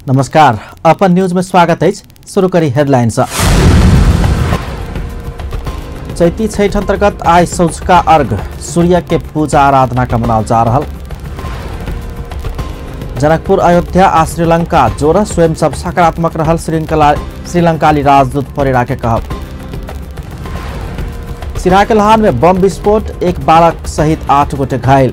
नमस्कार, upon news में स्वागत है। शुरू करी हेडलाइंस। चैती छठ अंतर्गत आज सौज का अर्घ, सूर्य के पूजा आराधना का मनाल जा रहा। जनकपुर, अयोध्या आ श्रीलंका जोड़ स्वयं सब सकारात्मक रहल। श्रीलंकाली राजदूत परेरा के कहब। सिराहा के लहान में बम विस्फोट, एक बालक सहित 8 गोटे घायल।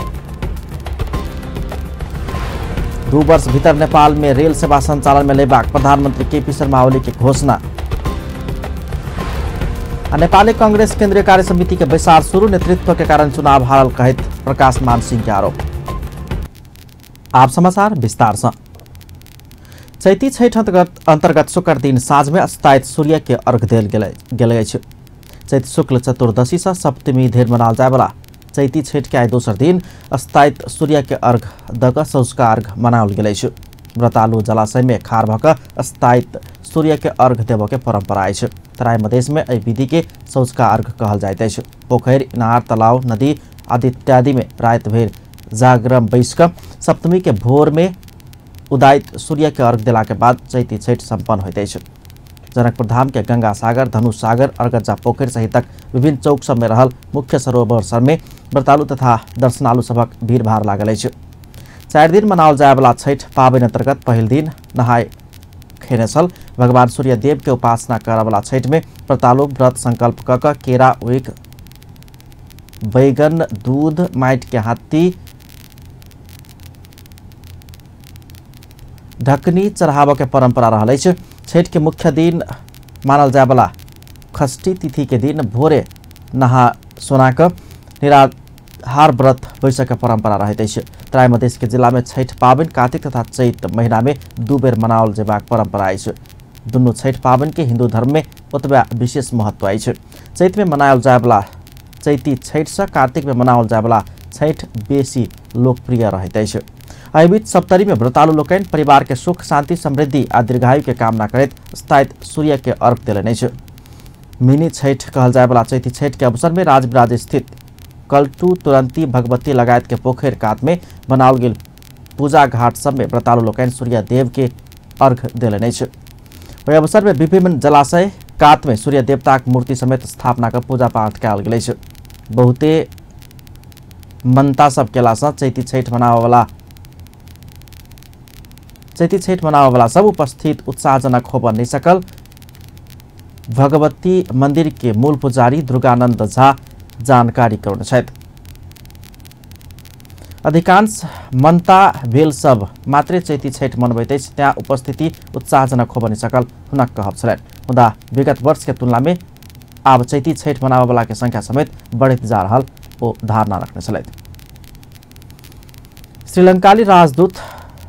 2 वर्ष भीतर नेपाल में रेल सेवा संचालन में लेबाक प्रधानमंत्री केपी शर्मा ओली की घोषणा। नेपाली कांग्रेस केंद्रीय कार्य समिति के बैसार शुरू, नेतृत्व के कारण चुनाव हारल कहित प्रकाश मान सिंह के आरोप। आप समाचार विस्तार से। चैती छठ अंतर्गत शुक्र दिन साँझ में अस्तायत सूर्य के अर्घ देल गेल। चैत शुक्ल चतुर्दशी से सप्तमी धरि मनाल जाय वाला चैती छठ के आइ दोसर दिन अस्तायत सूर्य के अर्घ दक सौजका अर्घ मनाओल गेल। व्रतालु जलाशय में खार भक अस्तायत सूर्य के अर्घ देव के परंपरा है। तराई मधेश में एहि विधि के सौजका अर्घ कहल जाइत अछि। पोखरि, इनार, तालाब, नदी आदि इत्यादि में रात भर जागरण बैस क सप्तमी के भोर में उदायित सूर्य के अर्घ देला के बाद चैती छठ संपन्न होइत अछि। जनकपुर धाम के गंगा सागर, धनु सागर, अर्गजा पोखरि सहितक विभिन्न चौक सब में रहल मुख्य सरोवर सब में व्रतालु तथा दर्शनालु सबक भीड़भाड़ लागल अछि। 4 दिन मनाओल जाय वाला छठ पाबनि अंतर्गत पहिल दिन नहाय खेने छल। भगवान सूर्य देव के उपासना करय वाला छठ में व्रतालु व्रत संकल्प क केरा, उख, बैगन, दूध, माटि के हाथी, ढकनी चढ़ाव के परंपरा रहल अछि। छठ के मुख्य दिन मानल जाय वाला षष्ठी तिथि के दिन भोरे नहा सोना क निराहार व्रत बैसक के परंपरा रहैत अछि। तराई मधेश के जिला में छठ पाबनि कार्तिक तथा चैत महीना में 2 बेर मनाओल जेबाक परंपरा अछि। दुनू छठ पाबनि के हिंदू धर्म में ओतबे विशेष महत्व अछि। चैत में मनाओल जाय वाला चैती छठ से कार्तिक में मनाओल जाय वाला छठ बेसी लोकप्रिय रहैत अछि। एहि बीच सप्तरी में व्रतालु लोकनि परिवार के सुख, शांति, समृद्धि आ दीर्घायु के कामना करैत अस्तायत सूर्य के अर्घ देलनि अछि। मिनी छठ कहल जाय वाला चैती छठ के अवसर में राजविराज स्थित कलटू, तुरंती, भगवती लगायत के पोखरि कात में बनाओल गेल पूजा घाट सब में व्रतालु लोकनि सूर्य देव के अर्घ देलनि अछि। ओहि अवसर में विभिन्न जलाशय कात में सूर्य देवताक मूर्ति समेत स्थापना कर पूजा पाठ कयल गेल अछि। बहुते मनता सब केला से चैती छठ मनावे वाला सब उपस्थित उत्साहजनक होब नहीं सकल। भगवती मंदिर के मूल पुजारी दुर्गानंद झा जानकारी करौने छथि। अधिकांश मनता भेल सब मात्रै चैती छठ मनबैत अछि, त्यहाँ उपस्थिति उत्साहजनक होब नहीं सकल हुनक कहब छलनि। मुदा विगत वर्ष के तुलना में आब चैती छठ मनावे वाला के संख्या समेत बढ़त जा रहल ओ धारणा रखने छलथि। श्रीलंकाली राजदूत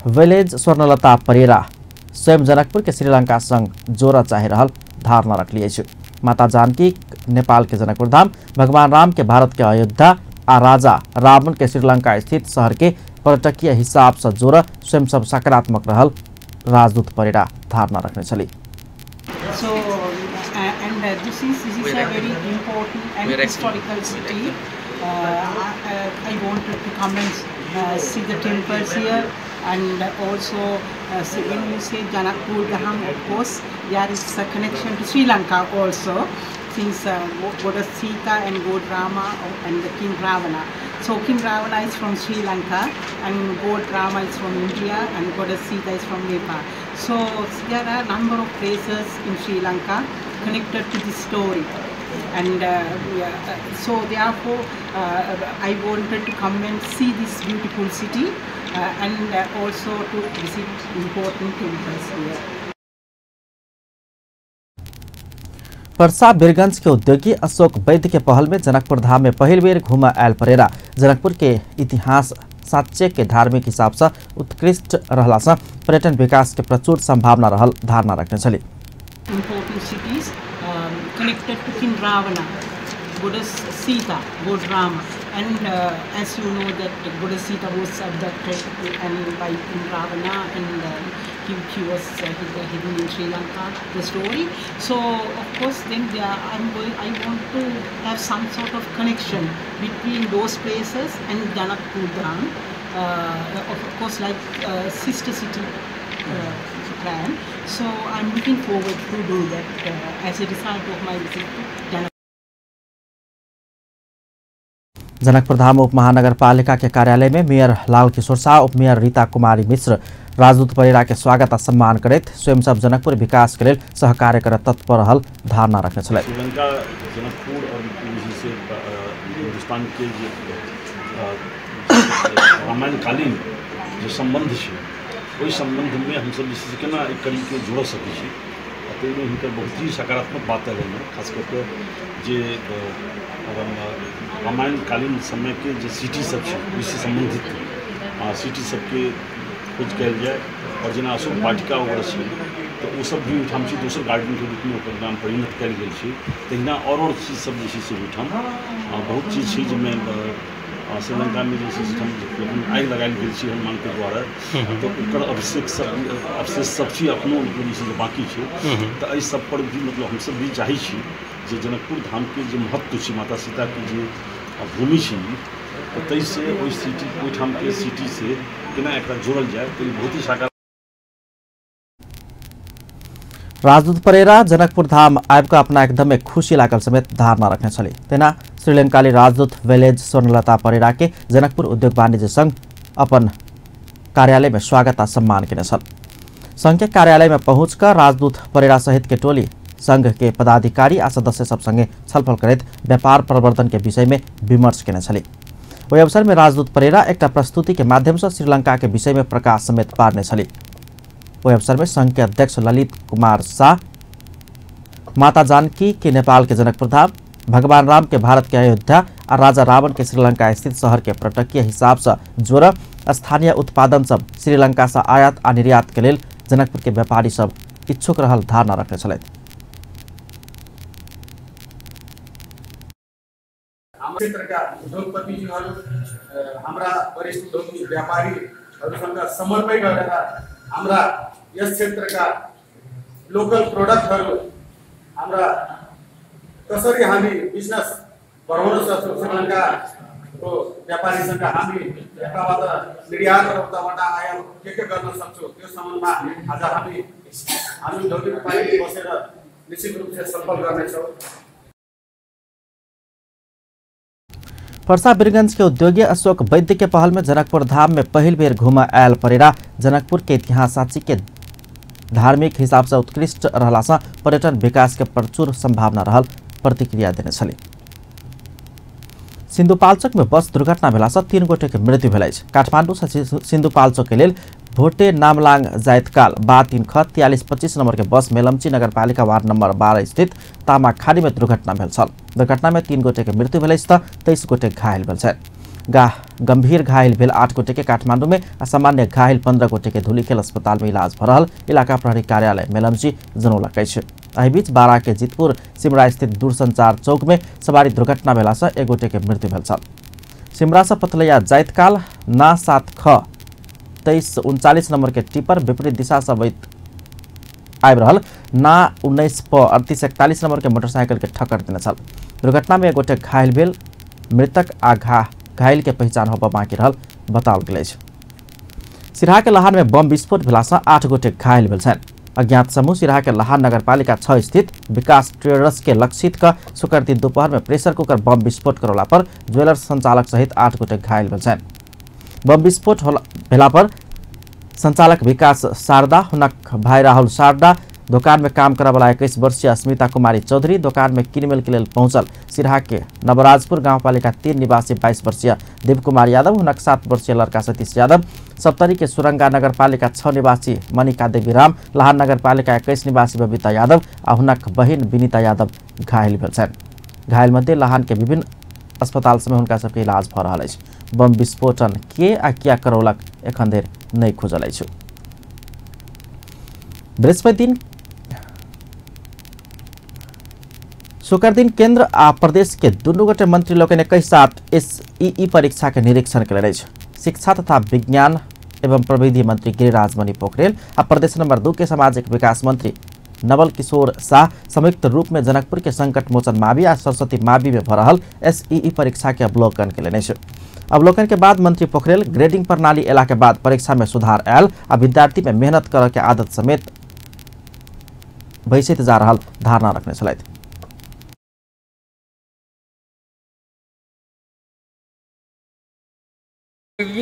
विलेज स्वर्णलता परेरा स्वयं जनकपुर के श्रीलंका संग जोड़ चाहे रहल धारणा रखली अछि। माता जानकी नेपाल के जनकपुर धाम, भगवान राम के भारत के अयोध्या आ राजा रावण के श्रीलंका स्थित शहर के पर्यटकीय हिसाब से जोड़ स्वयं सब सकारात्मक रहल राजदूत परेरा धारणा रखने छली। This is a very important and historical city. I wanted to come and see the temples here, and also when you say Janakpur Dham, of course there is a connection to Sri Lanka also, since Goddess Sita and God Rama and the King Ravana. So King Ravana is from Sri Lanka and God Rama is from India and Goddess Sita is from Nepal. So there are a number of places in Sri Lanka connected to this story, and so therefore I wanted to come and see this beautiful city and also to visit important temples here. Parsa Birgunj के उद्योगी अशोक वैद्य के पहल में जनकपुर धाम में पहल बेर घूम oil Perera Janakpur के इतिहास साच्य के धार्मिक हिसाब से उत्कृष्ट रहला से पर्यटन विकास के प्रचुर संभावना रहल धारणा रखने छली। Important cities connected to King Ravana, Goddess Sita, God Rama, and as you know that Goddess Sita was abducted and by King Ravana, and he was hidden in Sri Lanka, the story. So of course then I want to have some sort of connection between those places and Janakpur Dham, of course like sister city plan. So I'm looking forward to do that as a result of my visit to Janakpur. Janakpur Dham उप महानगरपालिका के कार्यालय में mayor Lal Kishore Shah, उप mayor Rita Kumari मिश्र, राजदूत परिरा के स्वागत आ सम्मान करैत स्वयं सब जनकपुर विकास के लेल सहकार्य कर तत्पर रहल धारणा रखने छलै। श्रीलंका जनकपुर और से हिंदुस्तान के रामायणकालीन जो संबंध है वही संबंध में हम सब जैसे केना एक कड़ी के जोड़ सकै छी। ताहिमे हिनकर बहुत ही सकारात्मक बात है, खास करके जे रामायणकालीन समय के जो सिटी सब उससे संबंधित सिटी सबके खोज कल जाए और जेना अशोक वाटिका वगैरह से तो वो सब भी ओहिठाम छै दोसर गार्डन के रूप में ओकर नाम परिणत कल गेल छै। तहिना और चीज सब जे छै से ओहिठाम बहुत चीज छै जाहिमे श्रीलंका में जैसे आगि लगायल गेल छै हनुमान के द्वारा, तो ओकर अवशेष सब छै अपनो जे बाकी छै। तो एहि सब पर भी मतलब हम सब भी चाहै छी जे जनकपुर धाम के जो महत्व छै, माता सीता के जे भूमि छै, तो तै से ओहि सिटी ओहिठाम के सिटी से केना एकरा जोड़ल जाए, तो बहुत ही साकार। राजदूत परेरा जनकपुर धाम आबिकऽ अपना एकदमै खुशी लागल समेत धारणा रखने छली। तेना श्रीलंकाली राजदूत विलेज स्वर्णलता परेरा के जनकपुर उद्योग वाणिज्य संघ अपन कार्यालय में स्वागत आ सम्मान केने छल। संघ के कार्यालय में पहुंचकर राजदूत परेरा सहित के टोली संघ के पदाधिकारी आ सदस्य सब संगे छलफल करैत व्यापार प्रवर्धन के विषय में विमर्श केने छली। ओहि अवसर में राजदूत परेरा एकटा प्रस्तुति के माध्यम से श्रीलंका के विषय में प्रकाश समेत पारने छली। ओहि अवसर में संघ के अध्यक्ष ललित कुमार शाह, माता जानकी के नेपाल के जनकपुर धाम, भगवान राम के भारत के अयोध्या और राजा रावण के श्रीलंका स्थित शहर के पर्यटकीय हिसाब से जोड़ स्थानीय उत्पादन सब श्रीलंका से आयात आ निर्यात के लेल जनकपुर के व्यापारी सब इच्छुक रहल धारणा रखने छलैथ। क्षेत्रका उद्योगपतिहरू हाम्रा वरिष्ठ उद्योग व्यापारीहरूसँग समन्वय गरेर हाम्रा यस क्षेत्रका लोकल प्रोडक्टहरू हाम्रा कसरी हामी बिजनेस बढाउन सक्छौँ, श्रीलङ्काको व्यापारीसँग हामी यताबाट निर्यात र उताबाट आयात के गर्न सक्छौँ, त्यो सम्बन्धमा आज हामी उद्योग व्यापारी बसेर निश्चित रूपले छलफल गर्नेछौँ। पर्सा वीरगंज के उद्योगी अशोक वैद्य के पहल में जनकपुर धाम में पहल बेर घूम आयल परेरा जनकपुर के इतिहास साची के धार्मिक हिसाब से उत्कृष्ट रहला से पर्यटन विकास के प्रचुर संभावना रहल प्रतिक्रिया देने छली। सिन्धुपाल्चोक में बस दुर्घटना भेला से 3 गोटे के मृत्यु भेल अछि। काठमाडौँ से सिन्धुपाल्चोक के लेल भोटे नामलाङ जायतकाल बा 3 ख 4325 नंबर के बस मेलम्ची नगरपालिका वार्ड नंबर 12 स्थित तामाखाडी में दुर्घटना भेल छल। दुर्घटना में 3 गोटे के मृत्यु भेल अछि त 23 गोटे घायल भेल छथि। गंभीर घायल भेल 8 गोटे के काठमाडौँ में आ सामान्य घायल 15 गोटे के धुलीखेल अस्पताल में इलाज भ रहल इलाका प्रहरी कार्यालय मेलम्ची जनौलक अछि। एहि बीच बारा के जितपुर सिमरा स्थित दूरसंचार चौक में सवारी दुर्घटना भेला से 1 गोटे के मृत्यु भेल छल। सिमरा से पथलैया जायतकाल ना 7 ख 2339 नंबर के टिपर विपरीत दिशा से आबि रहल ना 19 प 3841 नंबर के मोटरसाइकिल के ठक्कर देने छल। दुर्घटना में 1 गोटे घायल भेल। मृतक आ घायल के पहचान होबा बाकी रहल बताओल गेल अछि। सिराहा के लहान में बम विस्फोट भेला से 8 गोटे घायल भेल छन्। अज्ञात समूह सिराहा के लहान नगरपालिका 6 स्थित विकास ट्रेडर्स के लक्षित का शुक्र दिन दोपहर में प्रेशर कुकर बम विस्फोट करौला पर ज्वेलर्स संचालक सहित 8 गोटे घायल भेल छन्। बम विस्फोट भेला पर संचालक विकास शारदा, हुनक भाई राहुल शारदा, दुकान में काम करे वाला 21 वर्षीय अस्मिता कुमारी चौधरी, दुकान में किनमेल के लिए पहुंचल सिराहा के नवराजपुर गांवपालिका 3 निवासी 22 वर्षीय देव कुमार यादव, हुनक 7 वर्षीय लड़का सतीश यादव, सप्तरी के सुरंगा नगरपालिका 6 निवासी मनिका देवी राम, लहान नगरपालिका 21 निवासी बबीता यादव आ हुनक बहिन विनीता यादव घायल भेल छन्। घायल मध्ये लहान के विभिन्न अस्पताल में हुनका सबके इलाज भ रहल अछि। बम विस्फोटन के आ किया करौलक एखन धरि नहीं खोजल अछि। बृहस्पति दिन शुक्र दिन केंद्र आ प्रदेश के दुनू गोटे मंत्री लोग ने कई साथ एसईई परीक्षा के निरीक्षण करेल अछि। शिक्षा तथा विज्ञान एवं प्रविधि मंत्री गिरिराज मणि पोखरेल आ प्रदेश नंबर 2 के सामाजिक विकास मंत्री नवल किशोर शाह संयुक्त रूप में जनकपुर के संकट मोचन मावि आ सरस्वती मावि में भ रहल एसईई परीक्षा के अवलोकन केलनि अछि। अवलोकन के बाद मंत्री पोखरेल ग्रेडिंग प्रणाली एला के बाद परीक्षा में सुधार आयल आ विद्यार्थी में मेहनत करे के आदत समेत भइसैत जा रहल धारणा रखने छलथि।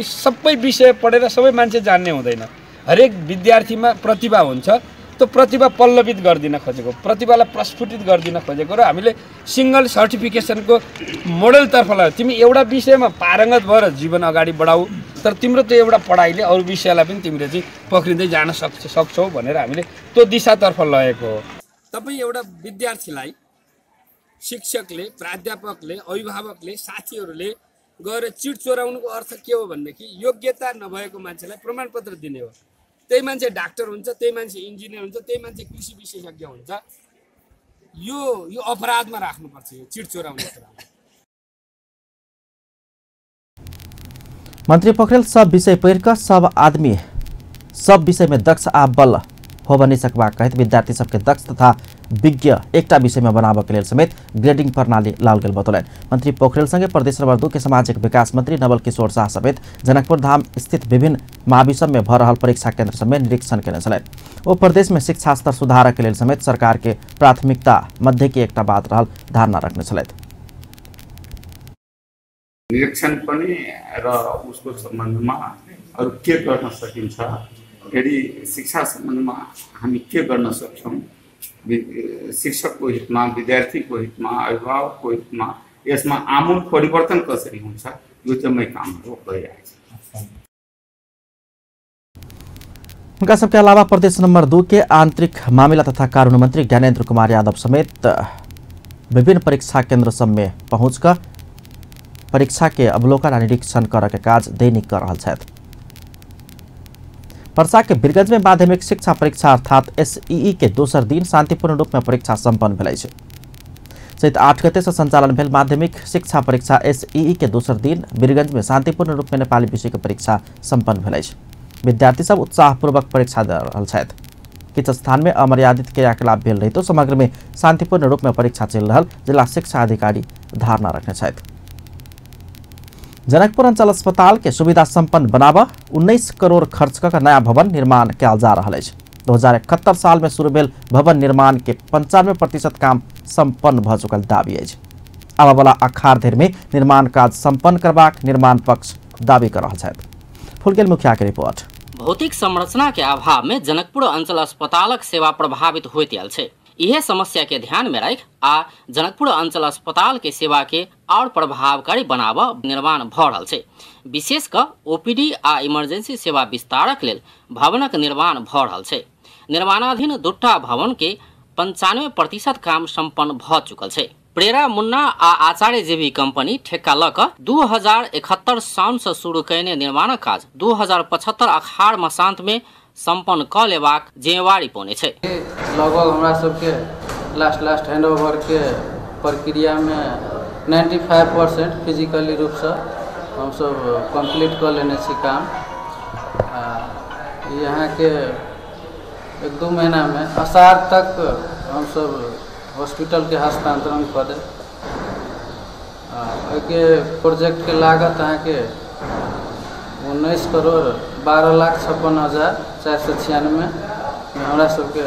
सबै विषय पढेर सबै मान्छे जान्ने हुँदैन। हरेक विद्यार्थीमा प्रतिभा हुन्छ, त्यो प्रतिभा पल्लवित गर्दिन खोजेको, प्रतिभालाई प्रस्फुटित गर्दिन खोजेको र हामीले सिंगल सर्टिफिकेसनको मोडेलतर्फ लाग्यो। तिमी एउटा विषयमा पारङ्गत भएर जीवन अगाडि बढाऊ, तर तिम्रो त्यो एउटा पढाइले अरू विषयलाई पनि तिमीले चाहिँ पक्रिँदै जान सक्छौ भनेर हामीले त्यो दिशातर्फ लगेको हो। तपाईँ एउटा विद्यार्थीलाई शिक्षकले, प्राध्यापकले, अभिभावकले, साथीहरूले गएर चिट चोराउनुको अर्थ के हो भनेदेखि योग्यता नभएको मान्छेलाई प्रमाणपत्र दिने हो। त्यही मान्छे डाक्टर हुन्छ, त्यही मान्छे इन्जिनियर हुन्छ, त्यही मान्छे कृषि विशेषज्ञ हुन्छ। यो अपराधमा राख्नुपर्छ यो चिट चोराउने कुरा। मंत्री पोखरेल सब विषय पढ़ सब आदमी सब विषय में दक्ष आ बल हो बनी सकबा कहित विद्यार्थी सबके दक्ष तथा विज्ञ एकटा विषय में बनाबे के लेल समेत ग्रेडिंग प्रणाली लाल गेल बतौलन। मंत्री पोखरेल संगे प्रदेश नंबर 2 के सामाजिक विकास मंत्री नवल किशोर शाह समेत जनकपुर धाम स्थित विभिन्न मावि सब में भ रहल परीक्षा केन्द्र सब में निरीक्षण केने छलैन। ओ प्रदेश में शिक्षा स्तर सुधार के लेल समेत सरकार के प्राथमिकता मध्य की एकटा बात रहल धारणा रखने छलैन। निरीक्षण पनि र उसको सम्बन्धमा अरु के गर्न सकिन्छ, यदि शिक्षा सम्बन्धमा हामी के गर्न सक्छौं, शिक्षकको हितमा, विद्यार्थीको हितमा, अभिभावकको हितमा यसमा आमूल परिवर्तन कसरी हुन्छ, यो चाहिँ मै कामहरु गरिरहेको छु। उनका सबके अलावा प्रदेश नंबर 2 के आंतरिक मामला तथा कानून मंत्री ज्ञानेन्द्र कुमार यादव समेत विभिन्न परीक्षा केन्द्र सब में पहुंचकर परीक्षा के अवलोकन और निरीक्षण कर के काज दैनिक कर रहा है। पर्सा के वीरगंज में माध्यमिक शिक्षा परीक्षा अर्थात एसईई के दोसर दिन शांतिपूर्ण रूप में परीक्षा संपन्न भेल छै। चैत 8 गते से संचालन भेल माध्यमिक शिक्षा परीक्षा एसईई के दोसर दिन वीरगंज में शांतिपूर्ण रूप में नेपाली विषय के परीक्षा संपन्न भेल छै। विद्यार्थी सब उत्साहपूर्वक परीक्षा दे रहल छथि। किछ स्थान में अमर्यादित क्रियाकलाप भेल रही तो समग्र में शांतिपूर्ण रूप में परीक्षा चल रहल जिला शिक्षा अधिकारी धारणा रखने छथि। जनकपुर अंचल अस्पताल के सुविधा संपन्न बनावा 19 करोड़ खर्च कर नया भवन निर्माण कयल जा रहा है। 2071 साल में शुरू भेल भवन निर्माण के 95% काम संपन्न भ चुकल दावी है। आबा वाला अखाड़ धरि में निर्माण काज संपन्न करबाक निर्माण पक्ष दावी कर रहा है। फुलगेल मुखिया के रिपोर्ट। भौतिक संरचना के अभाव में जनकपुर अंचल अस्पतालक सेवा प्रभावित होइत आयल छै। यह समस्या के ध्यान में रख आ जनकपुर अंचल अस्पताल के सेवा के और प्रभावकारी बनावा निर्माण भ रहल छै। विशेष क ओपीडी आ इमरजेंसी सेवा विस्तारक लेल भवनक निर्माण भ रहल छै। निर्माणाधीन दूटा भवन के 95% काम संपन्न भ चुकल छै। प्रेरा मुन्ना आ आचार्य जेबी कंपनी ठेका लक 2071 साउन से शुरू कयने निर्माण काज 2075 अखाड़ मसांत में संपन्न क लेबाक जिम्मेवारी पौने छै। लगभग हमरा सबके लास्ट हैंडओवर के प्रक्रिया में 95% फिजिकली रूप से हम सब कंप्लीट कर लेने छी काम। यहाँ के 1-2 महीना में अषाढ़ तक हम सब हॉस्पिटल के हस्तांतरण कर दे। के प्रोजेक्ट के लागत अहाँ के 19 करोड़ 12,56,496 हमरा सबके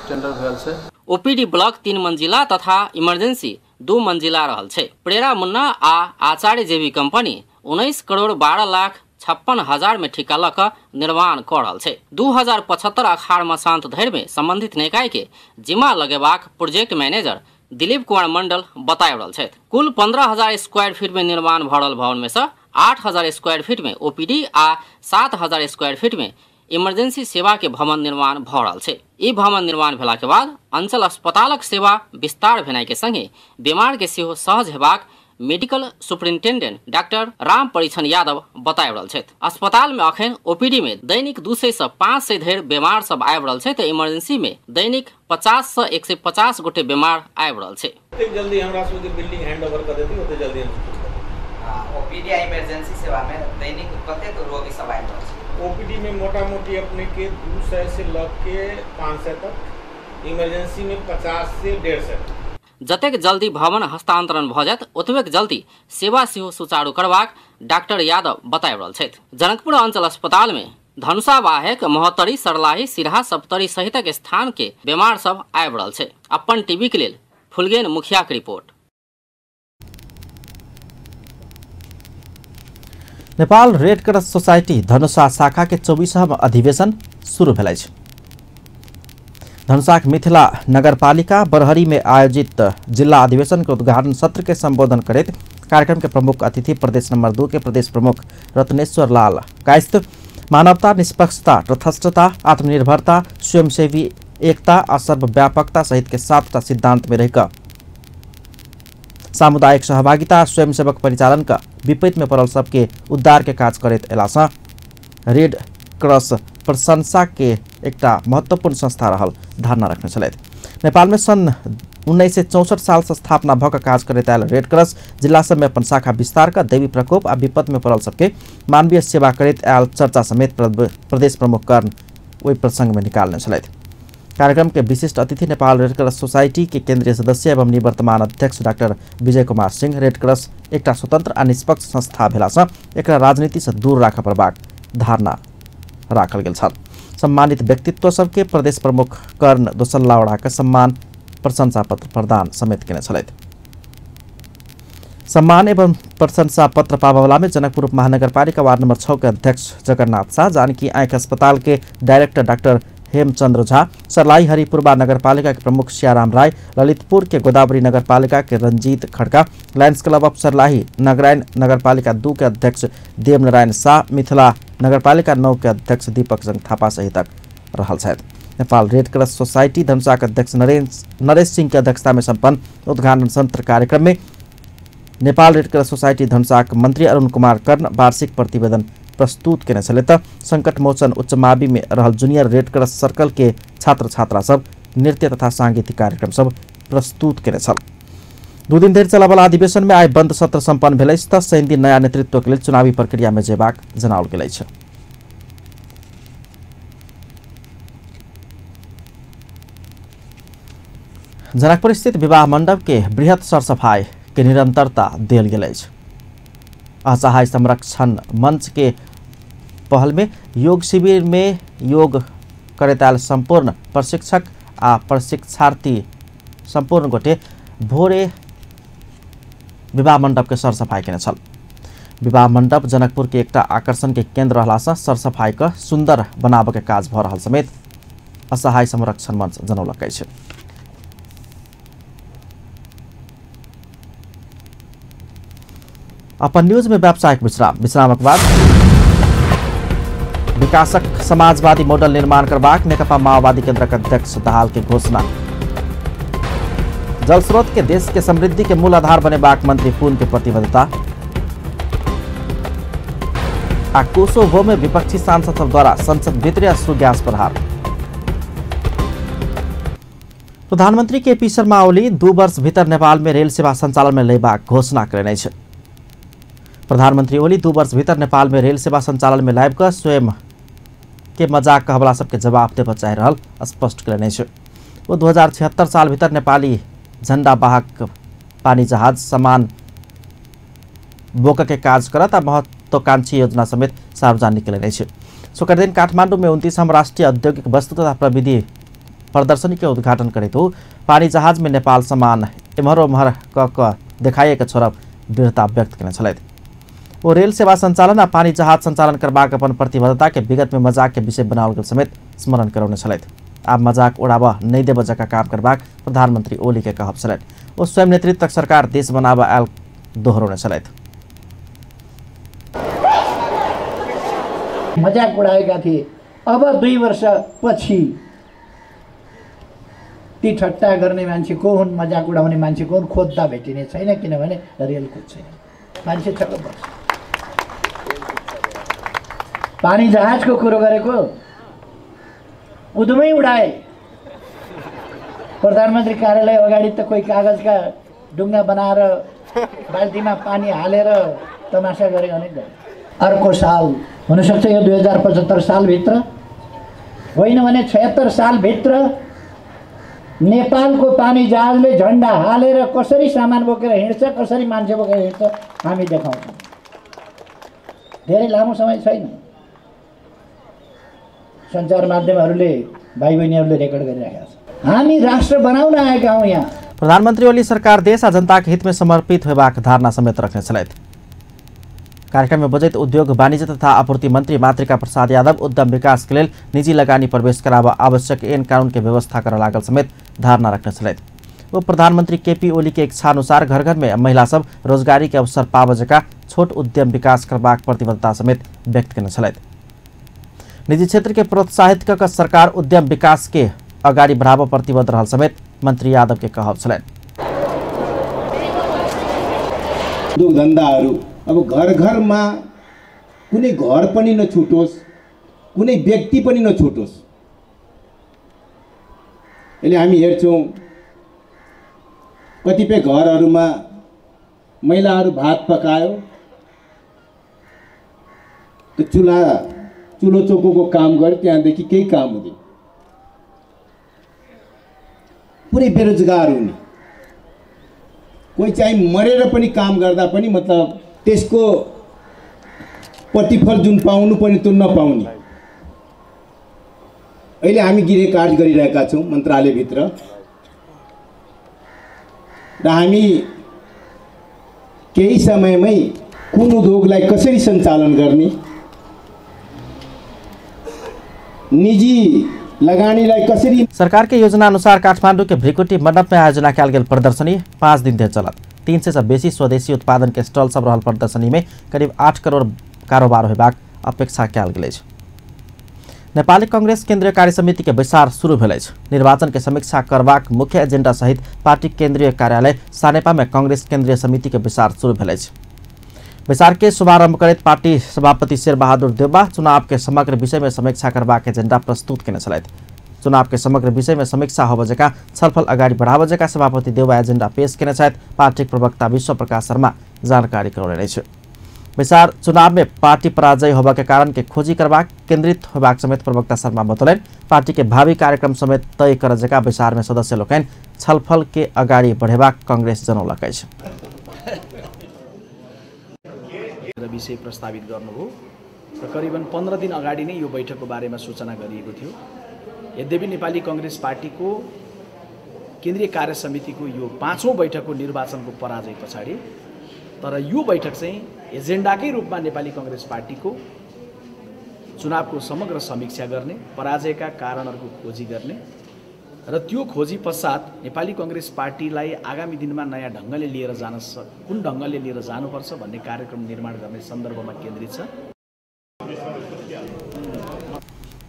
टेंडर भेल छै। ओपीडी ब्लॉक 3 मंजिला तथा इमरजेंसी 2 मंजिला रहल छै। प्रेरा मुन्ना आ आचार्य जेबी कंपनी 19 करोड़ 12,56,000 में ठिका लक निर्माण कर रहल छै। 2075 अखाड़ मसांत धरि में संबंधित निकाय के जिम्मा लगेबाक प्रोजेक्ट मैनेजर दिलीप कुमार मंडल बताय रहल छै। कुल 15,000 स्क्वायर फीट में निर्माण भ रहल भवन में से 8,000 स्क्वायर फीट में ओपीडी आ 7,000 स्क्वायर फीट में इमरजेंसी सेवा के भवन निर्माण भ रहल छै। ई भवन निर्माण भेला के बाद अंचल अस्पतालक सेवा विस्तार भेनाय के संगे बीमार के सेहो सहज हेबाक मेडिकल सुपरिंटेंडेंट डॉक्टर राम परिछन यादव बताय रहल छै। अस्पताल में अखन ओपीडी में दैनिक 200 से 500 धरि बीमार सब आबि रहल छै, तो इमरजेंसी में दैनिक 50 से 150 गोटे बीमार आबि रहल छै। ओते जल्दी हमरा सबके बिल्डिंग हैंडओवर कर देती, ओते जल्दी ओपीडी इमरजेंसी सेवा में दैनिक कतेक रोगी सब आबि रहल छै। ओपीडी में मोटा मोटी अपने के 200 से लग के 500 तक, इमरजेंसी में 50 से 150 तक। जतेक जल्दी भवन हस्तान्तरण भ जायत ओतबेक जल्दी सेवा सेहो सुचारू करबाक डाक्टर यादव बताबि रहल छथि। जनकपुर अंचल अस्पताल में धनुषा बाहेक मोहत्तरी, सरलाही, सिरहा, सप्तरी सहितक स्थान के बीमार सब आबि रहल छै। अपन टीवी के लेल फुलगेन मुखिया के report. Nepal red cross society Dhanusha शाखा के 24वां अधिवेशन शुरू भेल अछि। धनुषाक मिथिला नगरपालिका बरहरी में आयोजित जिला अधिवेशन के उद्घाटन सत्र के संबोधन करते कार्यक्रम के प्रमुख अतिथि प्रदेश नंबर 2 के प्रदेश प्रमुख रत्नेश्वर लाल कायस्थ मानवता, निष्पक्षता, तटस्थता, आत्मनिर्भरता, स्वयंसेवी एकता और सर्वव्यापकता सहित के 7टा सिद्धांत में रहकर सामुदायिक सहभागिता, स्वयंसेवक परिचालन का विपरीत में पड़ल सबके उद्धार के काज करैत अयलासँ रेड क्रॉस प्रशंसा के एकटा महत्वपूर्ण संस्था रहल धारणा रखने छलथि। नेपाल में सन 1964 साल से स्थापना भऽ कऽ काज करैत आयल रेड क्रॉस जिला सब में अपन शाखा विस्तार का देवी प्रकोप आ विपद में पड़ल सबके मानवीय सेवा करैत आयल चर्चा समेत प्रदेश प्रमुख कर्ण ओहि प्रसंग में निकालने छलथि। कार्यक्रम के विशिष्ट अतिथि नेपाल रेड क्रॉस सोसाइटी के केंद्रीय सदस्य एवं निवर्तमान अध्यक्ष doctor Vijay Kumar Singh red cross एकटा स्वतंत्र आ निष्पक्ष संस्था भेलासँ एकरा राजनीति से दूर राखऽ पड़बाक धारणा राखल गेल छल। सम्मानित व्यक्तित्व सबके प्रदेश प्रमुख कर्ण दोसल्लावड़ा के सम्मान प्रशंसा पत्र प्रदान समेत केने छलथि। सम्मान एवं प्रशंसा पत्र पावला में जनकपुर महानगरपालिका वार्ड नंबर 6 के अध्यक्ष जगन्नाथ शाह, जानकी आंख अस्पताल के डायरेक्टर डॉक्टर हेमचंद्र झा, सरलाई हरिपुरबा नगरपालिका के प्रमुख श्याराम राय, ललितपुर के गोदावरी नगरपालिका के Ranjit Khadka, lions club of Sarlahi नगरायन नगरपालिका 2 के अध्यक्ष देवनारायण शाह, मिथिला नगरपालिका 9 के अध्यक्ष दीपक जंग थापा सहित रहल छथि। Nepal red cross society Dhanusha के अध्यक्ष नरेश सिंह के अध्यक्षता में संपन्न उद्घाटन सत्र कार्यक्रम में Nepal red cross society Dhanusha के मंत्री अरुण कुमार कर्ण वार्षिक प्रतिवेदन प्रस्तुत केने छले त संकट मोचन उच्च मावि में रहल जूनियर रेड क्रॉस सर्कल के छात्र छात्रा सब नृत्य तथा सांगीतिक कार्यक्रम सब प्रस्तुत केने छल। 2 दिन धरि चलयवला अधिवेशन में आइ बंद सत्र संपन्न भेल अछि त शनि दिन नया नेतृत्व के लेल चुनावी प्रक्रिया में जेबाक जनाओल गेल अछि। जनकपुर स्थित विवाह मंडप के बृहत सरसफाई के निरंतरता देल गेल अछि। असहाय संरक्षण मंच के पहल में योग शिविर में योग करैत आयल संपूर्ण प्रशिक्षक आ प्रशिक्षार्थी संपूर्ण गोटे भोरे विवाह मंडप के सरसफाई केने छल। विवाह मंडप जनकपुर के एकटा आकर्षण के केंद्र रहलासँ सरसफाई के सुंदर बनाबे के काज भऽ रहल समेत असहाय संरक्षण मंच जनौलक अछि। अपन न्यूज में व्यावसायिक विश्रामक बाद विकासक समाजवादी मॉडल निर्माण करबाक नेकपा माओवादी केंद्रक अध्यक्ष दाहाल के घोषणा। जल स्रोत के देश के समृद्धि के मूल आधार बनेबाक मंत्री पून के प्रतिबद्धता। आ कोसोवो में विपक्षी सांसद सब द्वारा संसद भीतर अश्रु गैस प्रहार। प्रधानमंत्री केपी शर्मा ओली 2 वर्ष भीतर नेपाल में रेल सेवा संचालन में लेबाक घोषणा करेने छै। प्रधानमंत्री ओली 2 वर्ष भीतर नेपाल में रेल सेवा संचालन में लायब कर स्वयं के मजाक कहबला सबके जवाब देबऽ चाहि रहल स्पष्ट करेने छै। वो 2076 साल भीतर नेपाली झंडा वाहक पानी जहाज सामान बोक के काज करत आ महत्वाकांक्षी योजना समेत सार्वजनिक करेने छै। शुक्र दिन काठमांडू में 29वां राष्ट्रीय औद्योगिक वस्तु तथा प्रविधि प्रदर्शनी के उद्घाटन करैत पानी जहाज में नेपाल सामान एम्हर ओम्हर क देखाइएके छोड़ब दृढ़ता व्यक्त केने छलथि। वो रेल सेवा संचालन आ पानी जहाज संचालन करबाक अपन प्रतिबद्धता के विगत में मजाक के विषय बनाओल गेल समेत स्मरण करौने छलथि। आब मजाक उड़ाबऽ नहीं देबऽ जकाँ काम करबाक प्रधानमंत्री ओली के कहब छलनि। वो स्वयं नेतृत्वक सरकार देश बनाबऽ आयल दोहरौने छलथि। मजाक उड़ाएका थिए। अब 2 वर्षपछि ती ठट्टा गर्ने मान्छे को हुन्, मजाक उडाउने मान्छे को हुन् खोज्दा भेटिने छैन, किनभने रेल खोज्छ मान्छे छक्क पर्छ। पानी जहाजको कुरो गरेको उदुमै उडाए। प्रधानमन्त्री कार्यालय अगाडि त कोही कागजका ढुङ्गा बनाएर बाल्टीमा पानी हालेर तमासा गरे अनेक गरे। अर्को साल हुनसक्छ यो 2075 सालभित्र होइन भने 76 सालभित्र नेपालको पानी जहाजले झन्डा हालेर कसरी सामान बोकेर हिँड्छ, कसरी मान्छे बोकेर हिँड्छ हामी देखाउँछौँ। धेरै लामो समय छैन, सञ्चार माध्यमहरूले भाइ बहिनीहरूले रेकर्ड गरिरहेका छन्। हामी राष्ट्र बनाउन आएका हौँ यहाँ। प्रधानमन्त्री ओली सरकार देश आ जनताको हितमा समर्पित होबाक धारणा समेत रख्ने छलैथ। कार्यक्रम में बजट उद्योग वाणिज्य तथा आपूर्ति मंत्री मातृका प्रसाद यादव उद्यम विकास के लिए निजी लगानी प्रवेश करावा आवश्यक ऐन कानून के व्यवस्था कर लागल समेत धारणा रखने छलैथ। वो प्रधानमंत्री केपी ओली के इच्छा अनुसार घर घर में महिला सब रोजगारी के अवसर पावजका छोट उद्यम विकास करबाक प्रतिबद्धता समेत व्यक्त करने छलैथ। निजी क्षेत्र के प्रोत्साहित कर सरकार उद्यम विकास के अगाडि बढाव प्रतिबद्ध रहल समेत मंत्री यादव के कहब छलैन। उद्योग धन्दाहरू अब घर घरमा कुनै घर पनि नछुटोस्, कुनै व्यक्ति पनि नछुटोस्। अहिले हामी हेर्छौँ कतिपय घरहरूमा महिलाहरू भात पकायो, चुलो चोकोको काम गर्यो, त्यहाँदेखि केही काम हुँदैन, पुरै बेरोजगार हुने। कोही चाहिँ मरेर पनि काम गर्दा पनि मतलब त्यसको प्रतिफल जुन पाउनु पर्ने त्यो नपाउने। अहिले हामी गृह कार्य गरिरहेका छौँ मन्त्रालयभित्र र हामी केही समयमै कुन उद्योगलाई कसरी सञ्चालन गर्ने, निजी लगानीलाई कसरी। सरकार के योजना अनुसार काठमाडौँ के भ्रिकुटी मंडप में आयोजना कयल गेल प्रदर्शनी 5 दिन तक चलत। 300 से बेसी स्वदेशी उत्पादन के स्टॉल सब रहल प्रदर्शनी में करीब 8 करोड़ कारोबार होबाक अपेक्षा कयल गेल अछि। नेपाली कांग्रेस केंद्रीय कार्य समिति के बैसार शुरू भेल अछि। निर्वाचन के समीक्षा करबाक मुख्य एजेंडा सहित पार्टी केंद्रीय कार्यालय सानेपा में कांग्रेस केंद्रीय समिति के बैसार शुरू भेल अछि। बैसार के शुभारंभ करैत पार्टी सभापति शेरबहादुर देउबा चुनाव के समग्र विषय में समीक्षा करबाक एजेंडा प्रस्तुत केने छलैथ। चुनाव के समग्र विषय में समीक्षा होबजेका छलफल अगाडि बढाबजेका सभापति देउबा एजेंडा पेश केने छथि। पार्टी प्रवक्ता विश्व प्रकाश शर्मा जानकारी करौने छ। बैसार चुनाव में पार्टी पराजय होबा के कारण के खोजी करबाक केंद्रित होबाक समेत प्रवक्ता शर्मा बतौलन। पार्टी के भावी कार्यक्रम समेत तय करजेका बैसार में सदस्य लोकनि छलफल के अगाडि बढेबाक कांग्रेस जनौलक अछि। विषय प्रस्तावित गर्नुभयो र करिबन 15 दिन अगाडि नै यो बैठकको बारेमा सूचना गरिएको थियो। यद्यपि नेपाली कांग्रेस पार्टीको केन्द्रीय कार्य समितिको यो 5औं बैठकको निर्वाचनको पराजय पछाडि तर यो बैठक चाहिँ एजेन्डाकै रूपमा नेपाली कांग्रेस पार्टीको चुनावको समग्र समीक्षा गर्ने, पराजयका कारणहरूको खोजी गर्ने र त्यो खोजी पश्चात नेपाली कांग्रेस पार्टीलाई आगामी दिनमा नयाँ ढङ्गले लिएर जान कुन ढङ्गले लिएर जानुपर्छ भन्ने कार्यक्रम निर्माण गर्ने सन्दर्भमा केन्द्रित छ।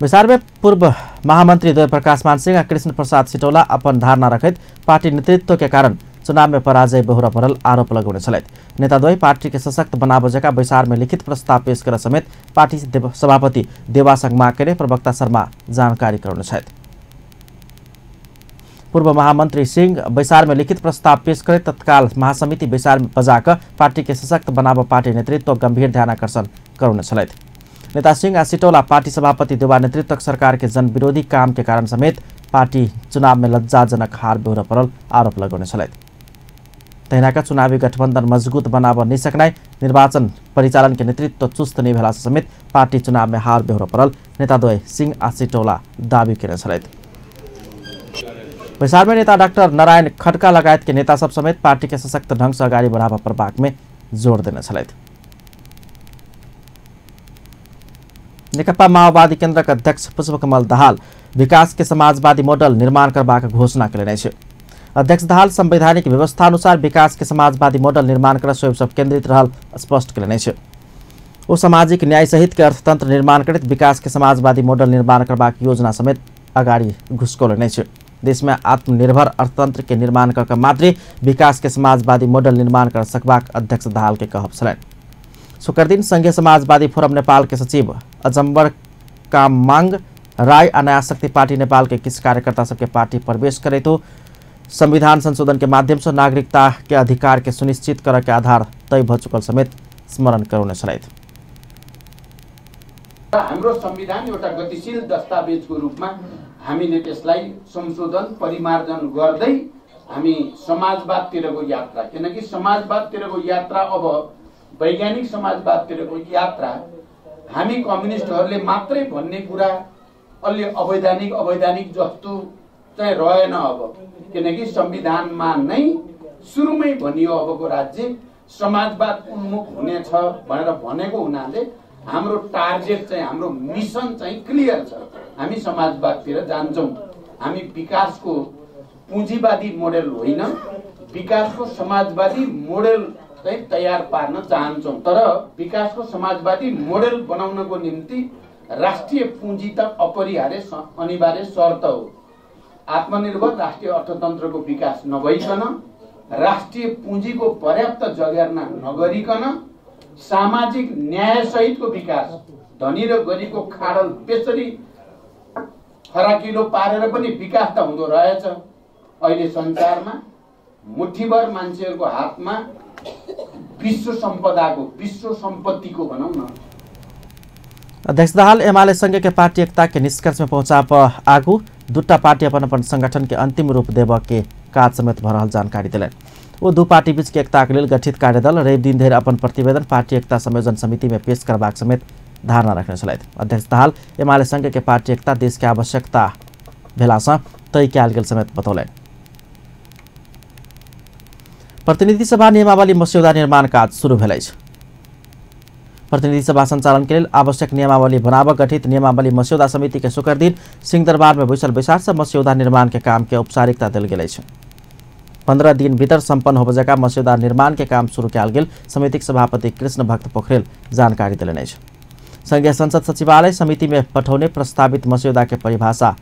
बैसार में पूर्व महामंत्री द्वय प्रकाश मानसिंह और कृष्ण प्रसाद सिटौला अपन धारणा रखत पार्टी नेतृत्व के कारण चुनाव में पराजय बेहोरा पड़ल आरोप लगाउने छलैथ। नेता द्वय पार्टी के सशक्त बनाबजेका बैसार में लिखित प्रस्ताव पेश कर समेत पार्टी सभापति देवासंग माकेले प्रवक्ता शर्मा जानकारी कराउने छथि। पूर्व महामंत्री सिंह बैसार में लिखित प्रस्ताव पेश करे तत्काल महासमिति बैसार में बजाकर पार्टी के सशक्त बनाव पार्टी नेतृत्व गंभीर ध्यानाकर्षण कराउने छलैथ। नेता सिंह आ सिटौला पार्टी सभापति देवा नेतृत्व सरकार के जन विरोधी काम के कारण समेत पार्टी चुनाव में लज्जाजनक हार बेहोरा पड़ल आरोप लगाउने छलैथ। तहिनाका चुनावी गठबन्धन मजबूत बनाव नसक्नाइ, निर्वाचन परिचालन के नेतृत्व चुस्त नहीं भेला समेत पार्टी चुनाव में हार बेहोरा पड़ल नेताद्वय सिंह आ सिटौला दावी केने छलैथ। बैसार में नेता डाक्टर नारायण खड्का लगायत के नेता सब समेत पार्टी के सशक्त ढंग से अगाडि बढावा प्रभाग में जोड़ देने छलैथ। नेकपा माओवादी केन्द्र का अध्यक्ष पुष्पकमल दाहाल विकास के समाजवादी मॉडल निर्माण करबाक घोषणा केने छ। अध्यक्ष दाहाल संवैधानिक व्यवस्था अनुसार विकास के समाजवादी मॉडल निर्माण कर स्वयं सब केन्द्रित रहल स्पष्ट केने छ। वो सामाजिक न्याय सहित के अर्थतंत्र निर्माण करत विकास के समाजवादी मॉडल निर्माण करबाक योजना समेत अगाडि घुस्कोले छ। देश में आत्मनिर्भर अर्थतंत्र के निर्माण कर मात्रै विकास के समाजवादी मॉडल निर्माण कर सकबाक अध्यक्ष दाहाल के कहब छलैन। शुक्र दिन संघीय समाजवादी फोरम नेपाल के सचिव अजम्बर काममांग राय आ नया शक्ति पार्टी नेपाल के किस कार्यकर्ता सबके पार्टी प्रवेश करे तो संविधान संशोधन के माध्यम से नागरिकता के अधिकार के सुनिश्चित करे के आधार तय भ चुकल समेत स्मरण कराउने छलैथ। हाम्रो संविधान एउटा गतिशील दस्तावेजको रूपमा हामीले त्यसलाई संशोधन परिमार्जन गर्दै हामी समाजवादतिरको यात्रा, किनकि समाजवादतिरको यात्रा अब वैज्ञानिक समाजवादतिरको यात्रा हामी कम्युनिस्टहरूले मात्रै भन्ने कुरा अलि अवैधानिक जस्तो चाहिँ रहेन अब, किनकि संविधानमा नै सुरुमै भनियो अबको राज्य समाजवाद उन्मुख हुनेछ भनेर भनेको हुनाले हाम्रो टार्गेट चाहिँ हाम्रो मिसन चाहिँ क्लियर छ। हामी समाजवादतिर जान्छौँ। हामी विकासको पुँजीवादी मोडेल होइन, विकासको समाजवादी मोडेल चाहिँ तयार पार्न चाहन्छौँ। तर विकासको समाजवादी मोडेल बनाउनको निम्ति राष्ट्रिय पुँजी त अपरिहार्य अनिवार्य शर्त हो। आत्मनिर्भर राष्ट्रिय अर्थतन्त्रको विकास नभइकन, राष्ट्रिय पुँजीको पर्याप्त जगेर्ना नगरिकन, सामाजिक न्यायसहितको विकास, धनी र गरिबको खाडल बेसरी फराकिलो पारेर पनि विकास त हुँदो रहेछ। अहिले संसारमा मुठीभर मान्छेहरूको हातमा विश्व सम्पत्तिको भनौँ न। अध्यक्ष दाहाल एमाले संघ के पार्टी एकता के निष्कर्ष में पहुंचा पर आगू दुटा पार्टी अपन संगठन के अंतिम रूप देव के काज समेत भ रहल जानकारी दिलन। वो दू पार्टी बीच के एकता के लेल गठित कार्यदल रवि दिन धरि अपन प्रतिवेदन पार्टी एकता संयोजन समिति में पेश करबाक समेत धारणा रखने छलथि। अध्यक्ष दाहाल एमाले संघ के पार्टी एकता देश के आवश्यकता भेलासँ तय कयल गेल समेत बतौलनि। प्रतिनिधि सभा नियमावली मस्यौदा निर्माण काज शुरू भेल अछि। प्रतिनिधि सभा संचालन के लिए आवश्यक नियमावली बनाव गठित नियमावली मस्यौदा समिति के शुक्र दिन सिंहदरबार में बैसल बैसार से मस्यौदा निर्माण के काम के औपचारिकता दिल गेल अछि। 15 दिन भीतर संपन्न हो बजेका मस्यौदा निर्माण के काम शुरू कयल गेल समितिक सभापति कृष्ण भक्त पोखरेल जानकारी दिलनि अछि। संघीय संसद सचिवालय समिति में पठौने प्रस्तावित मस्यौदा के परिभाषा,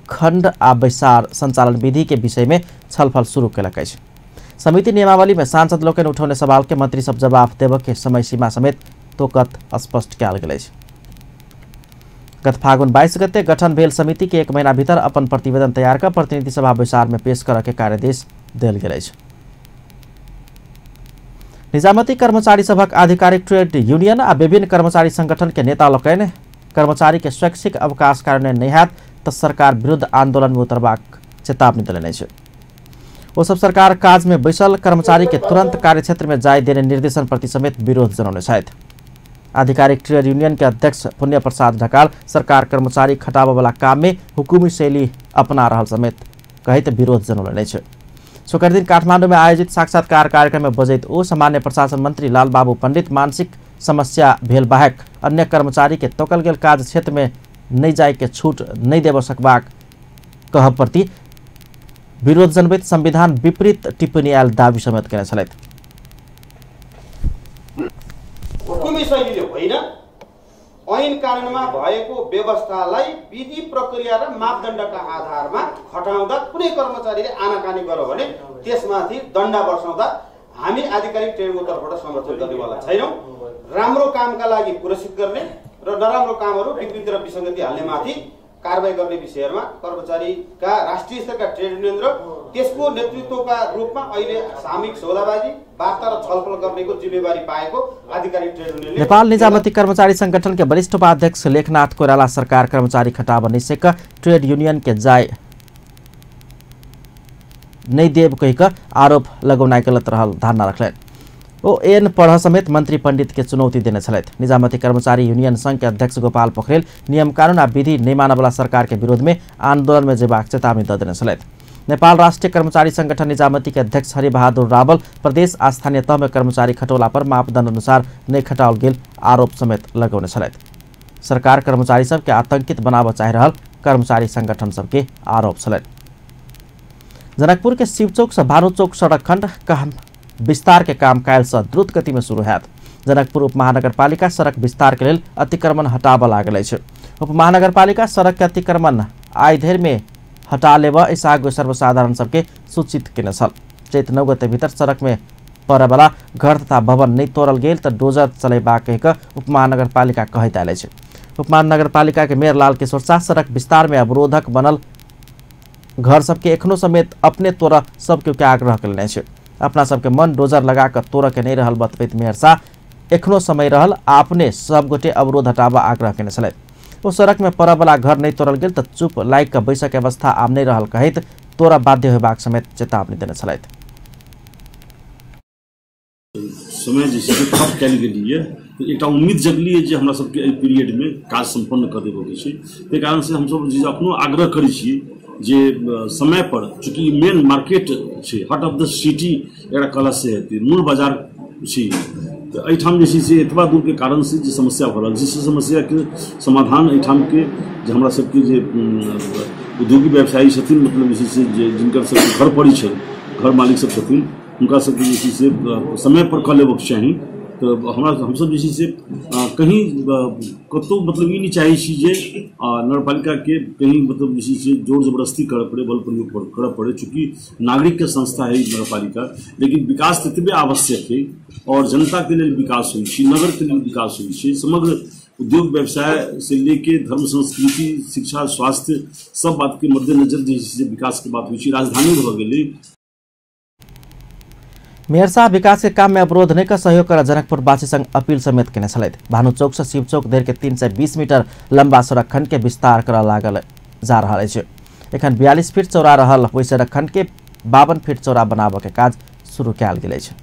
खण्ड आ बैसार संचालन विधि के विषय में छलफल शुरू कयलक अछि। समिति नियमावली में सांसद लोकनि उठौने सवाल के मंत्री सब जवाब देव के समय सीमा समेत तोकत स्पष्ट कयल गेल अछि। गत फागुन 22 गते गठन भेल समिति के 1 महीना भीतर अपन प्रतिवेदन तैयार कर प्रतिनिधि सभा बैसार में पेश कर के कार्यादेश देल गेल अछि। निजामती कर्मचारी सभक आधिकारिक ट्रेड यूनियन आ विभिन्न कर्मचारी संगठन के नेता लोकनि कर्मचारी के शैक्षिक अवकाश कार्यान्वयन नहीं हैत त सरकार विरुद्ध आंदोलन में उतरबाक चेतावनी देलनि अछि। वो सब सरकार काज में बैसल कर्मचारी के तुरंत कार्यक्षेत्र में जाय देने निर्देशन प्रति समेत विरोध जनाउने छथि। आधिकारिक ट्रेड यूनियन के अध्यक्ष पुण्य प्रसाद ढकाल सरकार कर्मचारी खटाव वाला काम में हुकुमी शैली अपना रहल समेत कहित विरोध जनौलनि अछि। शुक्र दिन काठमाडौँ में आयोजित साक्षात्कार कार्यक्रम में बजैत ओ सामान्य प्रशासन मंत्री लालबाबू पंडित मानसिक समस्या भेल बाहेक अन्य कर्मचारी के तोकल गेल काज क्षेत्र में नहीं जाय के छूट नहीं देव सकबाक कहब प्रति विरोध जनबैत संविधान विपरीत टिप्पणी आयल दावी समेत केने छलथि। हुकुमी शैलीले होइन, ऐन कानुनमा भएको व्यवस्थालाई विधि प्रक्रिया र मापदण्डका आधारमा खटाउँदा कुनै कर्मचारीले आनाकानी गर्यो भने त्यसमाथि दण्ड बसाउँदा हामी आधिकारिक ट्रेडको तर्फबाट समर्थन गर्नेवाला छैनौँ। राम्रो कामका लागि पुरस्कृत गर्ने र नराम्रो कामहरू विकृति र विसङ्गति हाल्नेमाथि कारबाही गर्ने विषयहरूमा कर्मचारीका राष्ट्रिय स्तरका ट्रेड युनियन र त्यसको नेतृत्वका रूपमा अहिले सामूहिक सौदाबाजी वार्ता र छलफल गर्नेको जिम्मेवारी पाएको आधिकारिक ट्रेड युनियनले नेपाल निजामती कर्मचारी संगठन के वरिष्ठ उपाध्यक्ष लेखनाथ कोइराला सरकार कर्मचारी खटाव निषेक ट्रेड यूनियन के जाय नहीं देव कहिक आरोप लगौनाइ गलत रहल धारणा रखलनि। ओ एन पढ़ समेत मंत्री पंडित के चुनौती देने छलथि। निजामती कर्मचारी यूनियन संघ के अध्यक्ष गोपाल पोखरेल नियम कानून आ विधि नहीं मानवला सरकार के विरोध में आंदोलन में जेबाक चेतावनी द देने छलथि। नेपाल राष्ट्रीय कर्मचारी संगठन निजामती के अध्यक्ष हरिबहादुर रावल प्रदेश आ स्थानीय तह में कर्मचारी खटौला पर मापदण्ड अनुसार नहीं खटाओल गेल आरोप समेत लगौने छलथि। सरकार कर्मचारी सबके आतंकित बनाब चाहि रहल कर्मचारी संगठन सबके आरोप छलनि। जनकपुर के शिवचौक से भानुचौक सड़क खंड काम विस्तार के काम कायल से द्रुत गति में शुरू हैत। जनकपुर उपमहानगरपालिका सड़क विस्तार के लिए अतिक्रमण हटाब लागल अछि। उपमहानगरपालिका सड़क के अतिक्रमण आइ धरि में हटा लेब इस आगू सर्वसाधारण सबके सूचित केने छल। चैत 9 गते भीतर सड़क में पड़े वाला घर तथा भवन नहीं तोड़ल गेल त डोजर चलेबा कहिक उपमहानगरपालिका कहैत आयल अछि। उपमहानगरपालिका के मेयर लाल किशोर शाह सड़क विस्तार में अवरोधक बनल घर सबके एखनो समेत अपने तोड़ सबके के आग्रह कयलनि अछि। अपना सबके मन डोजर लगा कर तोड़ के नहीं रहल बतबैत मेयर शाह एखनो समय रहल आपने सब गोटे अवरोध हटाबा आग्रह केने छलथि। वो सड़क में परल वाला घर नहीं तोड़ल गेल त चुप लाइक का बैसक के अवस्था आम नहीं रहल कहत तोरा बाध्य होबाक समेत चेतावनी देने छलैथ। समय जैसे खप कयल गेलिए तो एक उम्मीद जगलिए जे हमरा सबके एहि पीरियड में काज संपन्न कर देबे छै। ताहि कारण से हम सब जे अपनो आग्रह करै छी जे समय पर, चूँकि मेन मार्केट छै, हार्ट ऑफ द सिटी एकरा कहला से हेतै, मूल बाजार छै, तो एहिठाम जे छै से एतबा दूर के कारण से जे समस्या भऽ रहल छै, से समस्या के समाधान एहिठाम के जे हमरा सबके जे उद्योगी व्यवसायी छथिन, मतलब जे छै से जिनकर सबके घर पड़ी छै, घर मालिक सब छथिन, हुनका सबके जे छै से समय पर कऽ लेबाक चाही। तो हमसब जे छै से कहीं कतौ मतलब ई नहीं चाहै छी जे नगरपालिका के कहीं मतलब जे छै से जोर जबरदस्ती करऽ पड़े, बल प्रयोग करऽ पड़े, चूँकि नागरिक के संस्था है नगरपालिका, लेकिन विकास ततबे आवश्यक है और जनता के लिए विकास होइ छै, नगर के लिए विकास होइ छै, समग्र उद्योग व्यवसाय से लेके धर्म संस्कृति शिक्षा स्वास्थ्य सब बात के मद्देनजर जे छै से विकास के बात होइ छै। राजधानी भऽ गेलै। मेयर साहब विकास के काम में अवरोध नहीं का सहयोग कर जनकपुर वासी संघ अपील समेत केने छलैथ। भानु चौक से शिव चौक धरि के 320 मीटर लंबा सड़क खंड के विस्तार कर लागल जा रहा है। एखन 42 फीट चौड़ा रहल वही सड़क खंड के 52 फीट चौड़ा बनाबे के काज शुरू कयल गेल छै।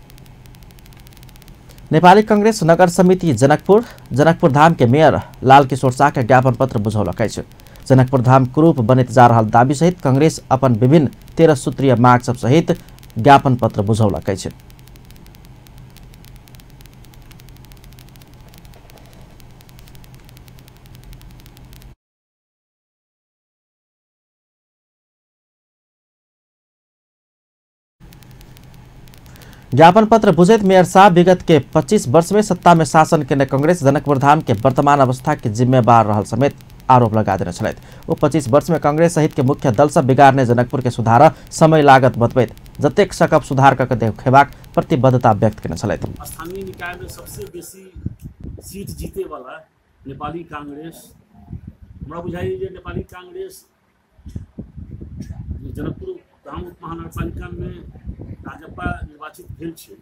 नेपाली कांग्रेस नगर समिति जनकपुर धाम के मेयर लाल किशोर शाह के ज्ञापन पत्र बुझौलक अछि। जनकपुर धाम कुरूप बनैत जा रहल दाबी सहित कांग्रेस अपन विभिन्न 13 सूत्रीय माग सब सहित ज्ञापन पत्र बुझौलक अछि। ज्ञापन पत्र बुझैत मेयर साहब विगत के 25 वर्ष में सत्ता में शासन केने कांग्रेस जनकपुर धाम के वर्तमान अवस्था के जिम्मेवार रहल समेत आरोप लगा देने छलैथ। वो 25 वर्ष में कांग्रेस सहित के मुख्य दल सब बिगाड़ने जनकपुर के सुधार समय लागत बतबैत जतेक सकब सुधार करके देखेबाक प्रतिबद्धता व्यक्त केने छलैथ। स्थानीय निकाय में सबसे बेसी सीट जीते वाला नेपाली कांग्रेस, हमरा बुझाइए जे नेपाली कांग्रेस जनकपुर धाम उप महानगरपालिका में राजपा निर्वाचित भेल छै।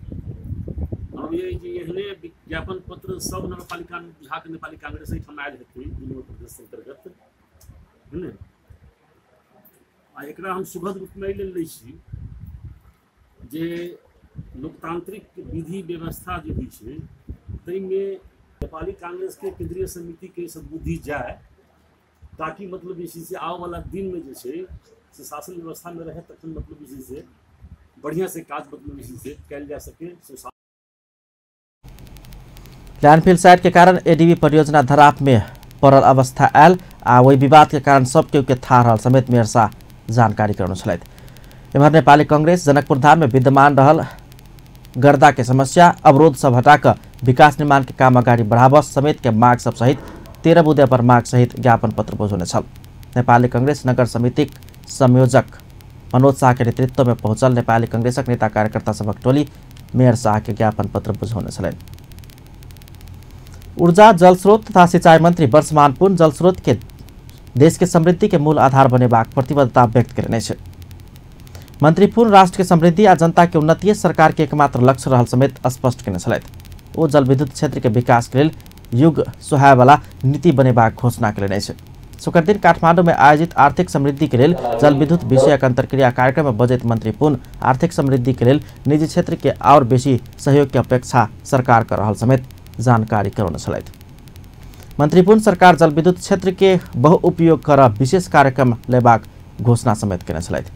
अब ये एहने विज्ञापन पत्र सब नगरपालिका झाक नेपाली कांग्रेस एहिठाम आयल हेतै दुनू प्रदेश अंतर्गत, है ने। आ एकरा हम सुखद रूप में लेल लै छी जे लोकतांत्रिक विधि व्यवस्था जो होइ छै ताहिमे नेपाली कांग्रेस के केंद्रीय समिति के सद्बुद्धि जाए, ताकि मतलब जे छै से आने वाला दिन में जे छै से शासन व्यवस्था में रहे, तखन मतलब जे छै से बढ़िया से काज मतलब जे छै से कयल जा सके। लैंडफिल साइट के कारण एडीबी परियोजना धराप में पड़ल अवस्था आयल आ वही विवाद के कारण सब केहू के था रहल समेत मेयर शाह जानकारी करने छलैथ। एम्हर नेपाली कांग्रेस जनकपुर धाम में विद्यमान रहल गर्दा के समस्या अवरोध सब हटाकर विकास निर्माण के काम अगाडि बढ़ाबस समेत के माग सब सहित 13 बुँदे पर माग सहित ज्ञापन पत्र बुझौने छल। नेपाली कांग्रेस नगर समितिक संयोजक मनोज शाह के नेतृत्व में पहुंचल नेपाली कांग्रेसक नेता कार्यकर्ता सबक टोली मेयर शाह के ज्ञापन पत्र बुझौने छलैन। ऊर्जा जल स्रोत तथा सिंचाई मंत्री वर्षमान पुन जल स्रोत के देश के समृद्धि के मूल आधार बनेबाक प्रतिबद्धता व्यक्त करने छे। मंत्री पुन राष्ट्र के समृद्धि आ जनता के उन्नति सरकार के एकमात्र लक्ष्य रहल समेत स्पष्ट केने छलैथ। ओ जल विद्युत क्षेत्र के विकास के लेल युग सुहाय वाला नीति बनेबाक घोषणा केने छे। शुक्र दिन काठमांडू में आयोजित आर्थिक समृद्धि के लेल जल विद्युत विषयक अंतरक्रिया कार्यक्रम में बजैत मंत्री पुन आर्थिक समृद्धि के लेल निजी क्षेत्र के और बेसी सहयोग की अपेक्षा सरकार कर रहल समेत जानकारी करौने छलैथ। मंत्री पुन सरकार जल विद्युत क्षेत्र के बहुउपयोग कर विशेष कार्यक्रम लेबाक घोषणा समेत केने छलैथ।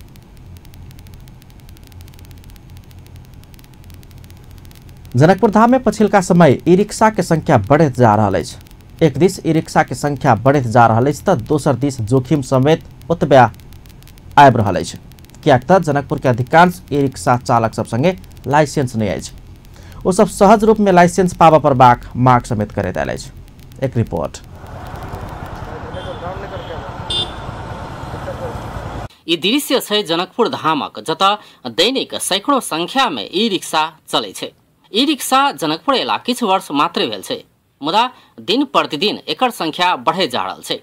जनकपुर धाम में पछिल्का समय ई रिक्शा के संख्या बढ़त जा रहा है। एक दिस ई रिक्शा के संख्या बढ़त जा रहा है तो दोसर दिस जोखिम समेत ओतबे आबि रहा है, कियाक त जनकपुर के अधिकांश ई रिक्शा चालक सब संगे लाइसेंस नहीं अछि। वो सब सहज रूप में लाइसेंस पावा पर माग समेत करैत आयल अछि। एक रिपोर्ट। ई दृश्य छै जनकपुर धामक, जतऽ दैनिक सैकड़ों संख्या में ई रिक्शा चलै छै। ई रिक्शा जनकपुर अयला किछु वर्ष मात्र भेल छै, मुदा दिन प्रतिदिन एकर संख्या बढ़े जा रहल छै।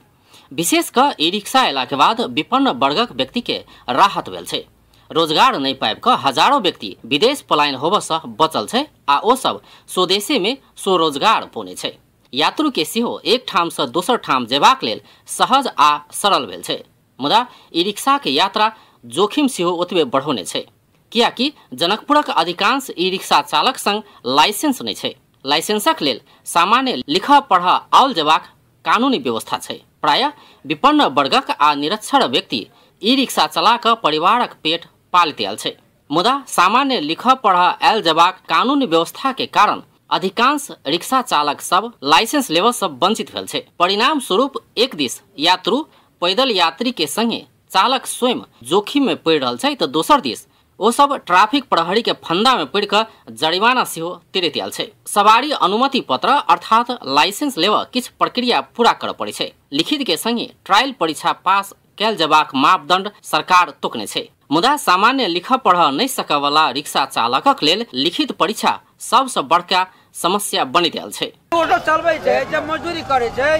विशेष कऽ ई रिक्शा अयला के बाद विपन्न वर्गक व्यक्ति के राहत भेल छै। रोजगार नहीं पाबि कऽ हजारों व्यक्ति विदेश पलायन होबऽ सँ बचल छै आ ओ सब स्वदेशे में स्वरोजगार पौने छै। यात्रु के सेहो एक ठाम से दोसर ठाम जेबाक लेल सहज आ सरल भेल छै। मुदा ई रिक्शा के यात्रा जोखिम सेहो ओतबे बढ़ौने छै, कियाकि जनकपुरक अधिकांश ई रिक्शा चालक संग लाइसेंस नहि छै। लाइसेंसक लेल सामान्य लिखा पढ़ा आउल जेबाक कानूनी व्यवस्था छै। प्रायः विपन्न वर्गक आ निरक्षर व्यक्ति ई रिक्शा चला कऽ परिवारक पेट पालित आयल छै। मुदा सामान्य लिखा पढ़ा आयल जेबाक कानूनी व्यवस्था के कारण अधिकांश रिक्शा चालक सब लाइसेंस लेवल से वंचित भेल छै। परिणाम स्वरूप एक दिस यात्रु पैदल यात्री के संगे चालक स्वयं जोखिम में पड़ रहा है, तो दोसर दिस ओ सब ट्रैफिक प्रहरी के फंदा में पड़ कर जरिमाना सेहो तिरैत आयल छै। सवारी अनुमति पत्र अर्थात लाइसेंस लेवा किछ प्रक्रिया पूरा करऽ पड़ै छै। लिखित के संगे ट्रायल परीक्षा पास कैल जेबाक मापदंड सरकार तोकने छै। मुदा सामान्य लिखा पढ़ नहीं सकय वाला रिक्शा चालकक लेल लिखित परीक्षा सबसे बड़का समस्या बनि गेल छै। ऑटो चलबै छै, जब मजदूरी करे छै,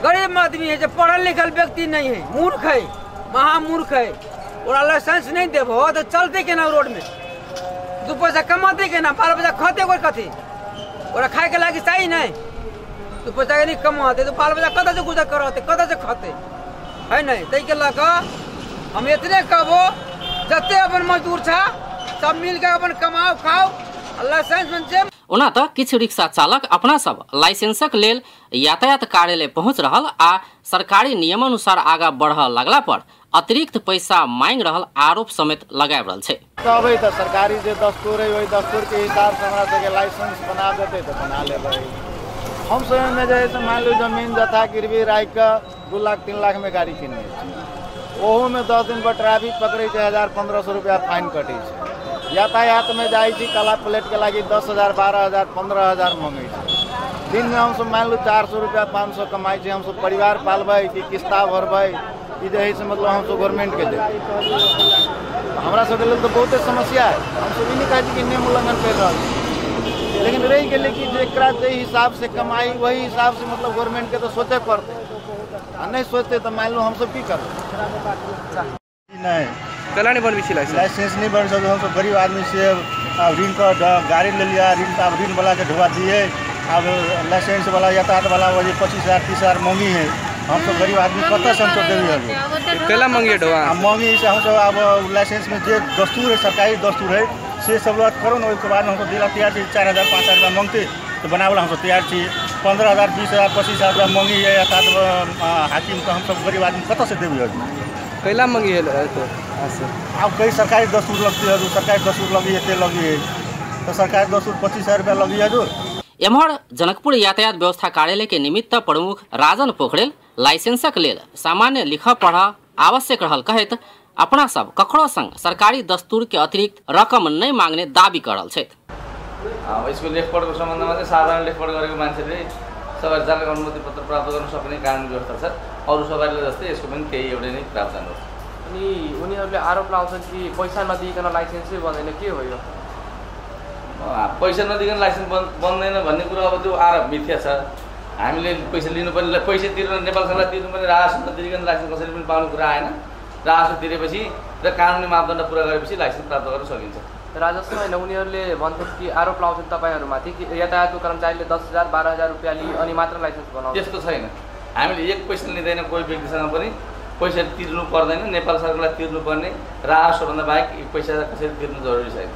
गरीब आदमी है, जब पढ़ल लिखल व्यक्ति नहीं है, मूर्ख है, महामूर्ख है, और लाइसेंस नहीं देबो तो चलते केना रोड में, दू पैसा कमाते केना, बाल बच्चा खाते कोई कथी, और खाए के लागी चाहिए नहीं, दू पैसा नहीं कमाते तो बाल बच्चा कतऽ से गुजर करते, कतऽ से खाते है नहीं। तै के लऽ कऽ हम इतने कहबो जते अपन मजदूर छ सब मिल के अपन कमाओ खाओ, लाइसेंस में जे ओना त किछु रिक्शा चालक अपना सब लाइसेंसक लेल यातायात कार्यालय पहुँच रहल आ सरकारी नियमानुसार आगा बढ़ लगला पर अतिरिक्त पैसा मांग रहल आरोप समेत लगाब रहल छै। तबे त सरकारी जे दस्तूर है वही दस्तूर के हिसाब से हमरा सबके लाइसेंस बना देते तो बना लेबै। हम स्वयं में जैसे मान लो जमीन जथा गिरवी राख के 2 लाख 3 लाख में गाड़ी किनने छी, ओहू में 10 दिन पर ट्रैफिक पकड़े छै, 1500 रुपया फाइन कटे छै। यातायात में जाइ छी काला प्लेट के लागी 10,000 12,000 15,000 मांगे छै। दिन में हम सब मान लो 400 रुपया 500 कमाई छै। हम सब परिवार पालबै कि किस्ता भरबै, ई जे है से मतलब हम सब गवर्नमेंट के देबै। हमरा सबके लेल तो बहुत समस्या है। हम सब ई नहीं कहै छी कि नियम उल्लंघन कर रहल छी, लेकिन रही गेलै कि जेकरा जे हिसाब से कमाई वही हिसाब से मतलब गवर्नमेंट के तो सोचे पड़ते, आ नहीं सोचते तो मान लो हम सब की करबै। नहीं कला नहीं बनबी छी लाइसेंस नहीं बन सकते। हम सब गरीब आदमी से ऋण का गाड़ी ले लिया, ऋण का ऋण वाला के ढुआ दिए, अब लाइसेंस वाला यातायात वाला वही 25,000 30,000 मांगी है। हम सब गरीब आदमी कतऽ से हम सब देवी केला मांगिए ढुआ मांगी से हम सब अब लाइसेंस में जो दस्तूर है सरकारी दस्तूर है से सब बात करो ना, उसके बाद हम सब दिला तैयार छी। 4,000 5,000 रुपया मांगते तो बनावला हम सब तैयार छी। 15,000 20,000 25,000 रुपया मांगी है यातायात हाकिम को, हम सब गरीब आदमी कतऽ से देवी कैला मांगी है तो अब कई सरकारी दस्तूर लगती है, सरकारी दस्तूर लगी है, लगी है तो सरकारी दस्तूर 25,000 रुपया लगी है जो। एम्हर जनकपुर यातायात व्यवस्था कार्यालय के निमित्त प्रमुख राजन पोखरेल लाइसेंसक लेल सामान्य लिखा पढ़ा आवश्यक रहल कहैत अपना सब ककरो संग सरकारी दस्तूर के अतिरिक्त रकम नहीं मांगने दाबी कर रहल छथि। यसको लेखपढको सम्बन्धमा चाहिँ साधारण लेखपढ गरेको मान्छेले सवारी चालक अनुमति पत्र प्राप्त गर्न सक्ने कानुनी व्यवस्था छ। अरू सवारीले जस्तै यसको पनि केही एउटै नै प्रावधान हो। अनि उनीहरूले आरोप लाउँछन् कि पैसा नदिइकन लाइसेन्सै बन्दैन, के हो यो? पैसा नदिइकन लाइसेन्स बन्दैन भन्ने कुरा अब त्यो आरोप मिथ्या छ। हामीले पैसा लिनुपर्ने, पैसा तिर्न नेपाल सरकारलाई तिर्नुपर्ने, राजस्व नतिरिकन लाइसेन्स कसैले पनि पाउने कुरा आएन। राजस्व तिरेपछि र कानुनी मापदण्ड पुरा गरेपछि लाइसेन्स प्राप्त गर्न सकिन्छ। राजस्व होइन, उनीहरूले भन्छन् कि आरोप लाउँछन् तपाईँहरूमाथि कि यातायातको कर्मचारीले 10,000 12,000 रुपियाँ लिई अनि मात्र लाइसेन्स बनाउँछ। त्यस्तो छैन। हामीले एक पैसा लिँदैन कोही व्यक्तिसँग पनि, पैसा तिर्नु पर्दैन। नेपाल सरकारलाई तिर्नुपर्ने राजस्वभन्दा बाहेक पैसा कसैले तिर्नु जरुरी छैन।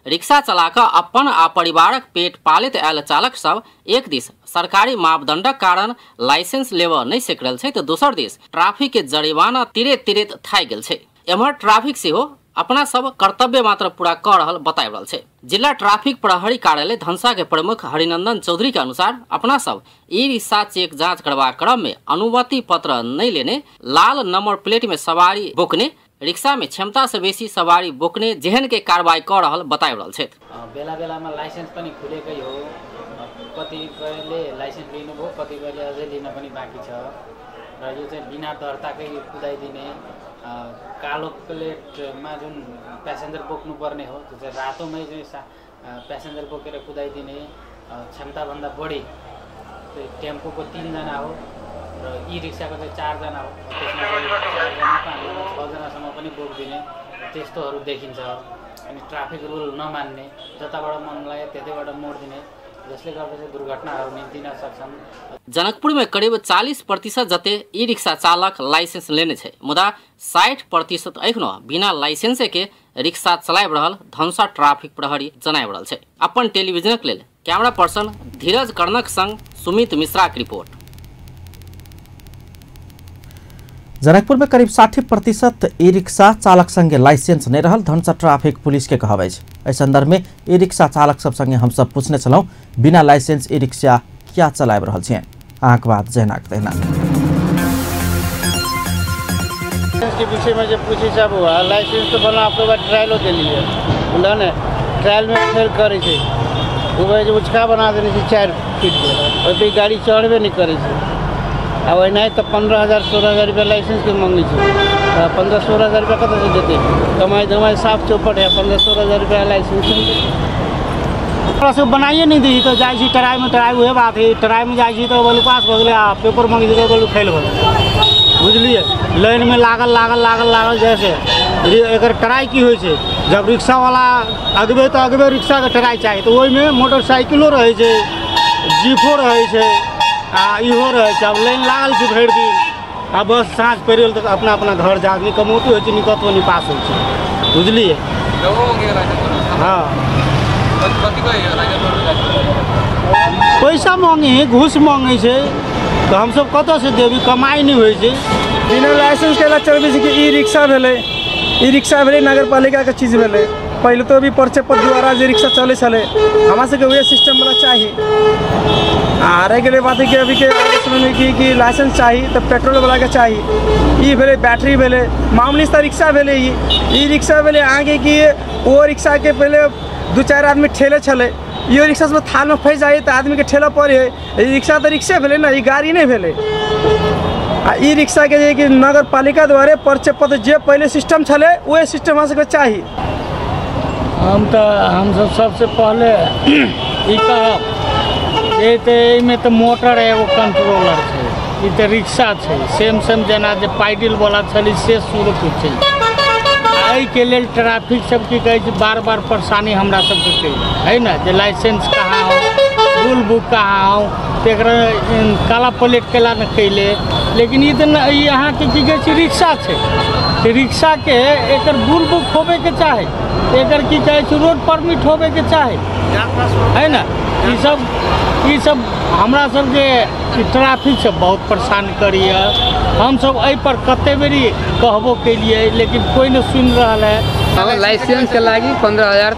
रिक्शा चलाकर अपन आ परिवारक पेट पालित आयल चालक सब एक दिस सरकारी मापदंडक कारण लाइसेंस लेवा नहीं सक रहल छै, तो दोसर दिस ट्रैफिक के जरिमाना तिरैत थाकि गेल छै। एम्हर ट्रैफिक सेहो अपना सब कर्तव्य मात्र पूरा कर रहल बताब रहल छै। जिला ट्रैफिक प्रहरी कार्यालय धनसा के प्रमुख हरिनंदन चौधरी के अनुसार अपना सब ई रिक्शा चेक जांच करवा क्रम में अनुमति पत्र नहीं लेने, लाल नंबर प्लेट में सवारी बोकने, रिक्शा में क्षमता से बेसी सवारी बोकने जेहन के कार्रवाई कर रहल बताब रहल छै। बेला बेलामा लाइसेन्स पनि खुलेकै हो, कतिपयले लाइसेन्स लिनुभयो, कतिपयले अझै लिन पनि बाँकी छ र यो चाहिँ बिना दर्ताकै कुदाइदिने, कालो प्लेटमा जुन प्यासेन्जर बोक्नुपर्ने हो त्यो चाहिँ रातोमै चाहिँ प्यासेन्जर बोकेर कुदाइदिने, क्षमताभन्दा बढी टेम्पोको 3 जना हो र ई रिक्साको चाहिँ 4 जना हो, त्यसमा 4 जना 5 जना 6 जनासम्म पनि बोकिदिने त्यस्तोहरू देखिन्छ। अनि ट्राफिक रुल नमान्ने, जताबाट मन लाग्यो त्यतैबाट मोडिदिने, जसले गर्दा चाहिँ दुर्घटनाहरू निम्तिन सक्छन्। जनकपुर में करीब 40% जते ई रिक्शा चालक लाइसेंस लेने छे, मुदा 60% एखनो बिना लाइसेंस के रिक्शा चलाइब रहल धनुषा ट्राफिक प्रहरी जनाइब रहल छे। अपन टेलीविजन के लेल कैमरा पर्सन धीरज कर्णक संग सुमित मिश्रा की रिपोर्ट। जनकपुर में करीब 60% ई रिक्शा चालक संगे लाइसेंस नहीं रहल धनुषा ट्राफिक पुलिस के कहवे छै। एहि संदर्भ में ई रिक्शा चालक सब संगे हम सब पूछने चलौं बिना लाइसेंस ई रिक्शा क्या चलाइब रहल छै। आंख बात जहनाक तहना के विषय में जो पूछे सब हुआ लाइसेंस तो बना आपके बाद ट्रायलो दे लिए बोला ने ट्रायल में फेल करे छे वो जो उचका बना देने से 4 फीट के और भी गाड़ी चढ़बे नहीं करे छे। अब नहीं तो 15,000-16,000 रुपया लाइसेंस के मांगे छे। 15-16,000 रुपया कत से देते कमाई धमाई साफ चौपट है 15-16,000 रुपया लाइसेंस बनाइए नहीं दी तो जाए ट्राई में ट्राई वह बात है ट्राई में जाए तो बोले पास भगले पेपर मांगे तो बोले फेल हो बुझलिए लाइन में लागल जैसे एक ट्राई की होइ छे। जब रिक्शा वाला अगबे तो अगबे रिक्शा के ट्राई चाहिए तो वही में मोटरसाइकिलो रहे छे जीपो रहे छे इहो रहे छे। अब लाइन लागल छे भरि दिन आ बस साँझ पड़ल तो अपना अपना घर जा निकमोटी होइ छे निकतो नहीं पास होइ छे बुझलिए। हाँ पैसा मांगे घूस मांगे छे तो हम सब कत से देवी कमाई नहीं होइ छे। बिना लाइसेंस के चलबे छै कि ई रिक्शा भेले ई रिक्शा भेले नगरपालिका के चीज भेले। पहले तो भी पर्चे पर द्वारा जे रिक्शा चले छले हमरा सबके वही सिस्टम वाला चाहिए। आ रह गेले बात है कि अभी के समय में कि लाइसेंस चाहिए तो पेट्रोल वाला के चाहिए ई भेले बैटरी भेले मामूली सा रिक्शा भेले ई रिक्शा भेले आगे की वो रिक्शा के पहले 2-4 आदमी ठेले छले ये रिक्शा में थाल में फंस जाए तो आदमी के ठेला पड़े है। रिक्शा तो रिक्शा भेले ना, ये गाड़ी नहीं भेले। आ ई रिक्शा के जे कि नगर पालिका द्वारा पर्चे पत्र जे पहले सिस्टम छले वही सिस्टम हम सबके चाहिए। हम सब सबसे पहले ई कहब ये में तो मोटर है वो कंट्रोलर है ई तो रिक्शा है सेम जना जे पैडल वाला छली से शुरू छै। एहि के लेल ट्रैफिक सब की कहे बार परेशानी हमरा सबके है ना जे लाइसेंस कहाँ हो रूल बुक कहाँ हो तो काला प्लेट केला न कैले। लेकिन ई तो यहाँ के की कहे रिक्शा है रिक्शा के एक रूल बुक होबे के चाहे एक की कहे रोड परमिट होबे के चाहे है ना। ई सब हमरा सबके ट्रैफिक से बहुत परेशान करिए। हम सब एहि पर कते बेरी कहबो के लिए लेकिन कोई न सुन रहा है। लाइसेंस के लागी 15,000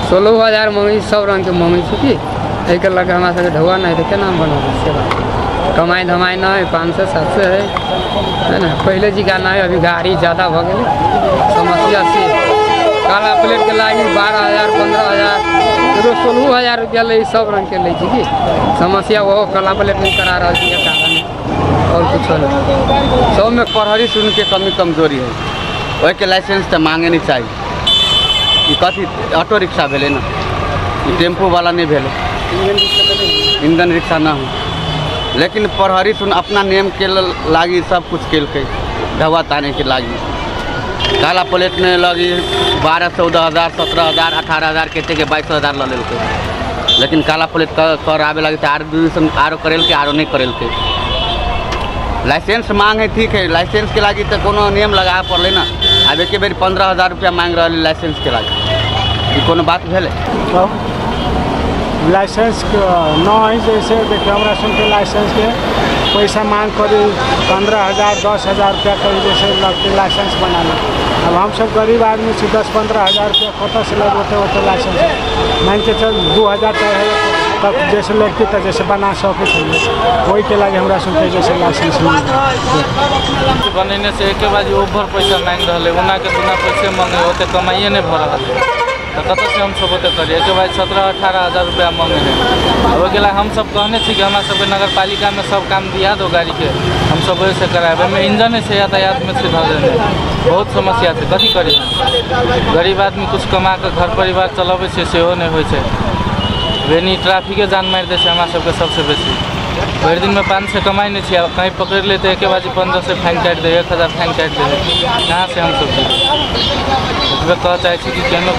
16,000 मांगे सब रंग के मांगे छी कि एहि के लगे हमरा सबके ढौआ नहीं तो केना बनबे सेवा कमाई धमाई नहीं 500-700 है ना। पहले जी का नहीं अभी गाड़ी ज़्यादा हो गए समस्या से काला प्लेट के लागी 12,000 15,000 तो 16,000 रुपया ले सब रंग के ले कि समस्या वो काला प्लेट नहीं करा रहा है कारण और कुछ नहीं। सब में प्रहरी सुन के कमी कमजोरी है वही के लाइसेंस तो मांगे नहीं चाहिए। ये कथी ऑटो रिक्शा भेले ना ये टेम्पो वाला नहीं भेले इंधन रिक्शा ना हो। लेकिन प्रहरी सुन अपना नियम के लागी सब कुछ केलकै ढवा ताने के लागी काला प्लेट में लगी 12-14,000 17,000 18,000 कहते के 22,000 ल लेलकै। लेकिन काला प्लेट कर आवे लगे तो आरो करेलकै आरो नहीं करेलकै। लाइसेंस मांग है ठीक है लाइसेंस के लागी तो कोनो नियम लगा पड़े ना। अब एक बेर 15,000 रुपया मांग रहा लाइसेंस के लागी ये कोनो बात भेले। लाइसेंस न है जैसे देखिए हमरा सुनते लाइसेंस के पैसा मांग करी 15,000 10,000 रुपया करी जैसे लगते लाइसेंस बनाने। अब हम सब गरीब आदमी से 10-15,000 रुपया कत से लगते लाइसेंस मान के चल 2,000 तक जैसे लगती तो जैसे बना सके वही के लगे हमरा सुनते जैसे लाइसेंस बनने से एक बार ओवर पैसा मांग रहा उना के बिना पैसे मांगे होते कमाइए नहीं भर रहा तो कत से हम सब होते करिए एक बार 17-18,000 रुपया मांगे हैं। वही के हम सब कहने कि हमारा सब नगर पालिका में सब काम दिया दो गाड़ी के हम सब वही से कराए में इंजन से यातायात में से धरे बहुत समस्या है कथी करिए। गरीब आदमी कुछ कमा के घर परिवार चलाबे से सेहो नहीं होइ छै वेनी ट्रैफिके जान मार दे हमारा सबके सबसे बेसी भर दिन में 500 कमाई नहीं छे कहीं पकड़ ले तो एक बाजी 1500 फाइन काट दे 1,000 फाइन काट दे कहाँ से हम सब कह चाहे कि केनो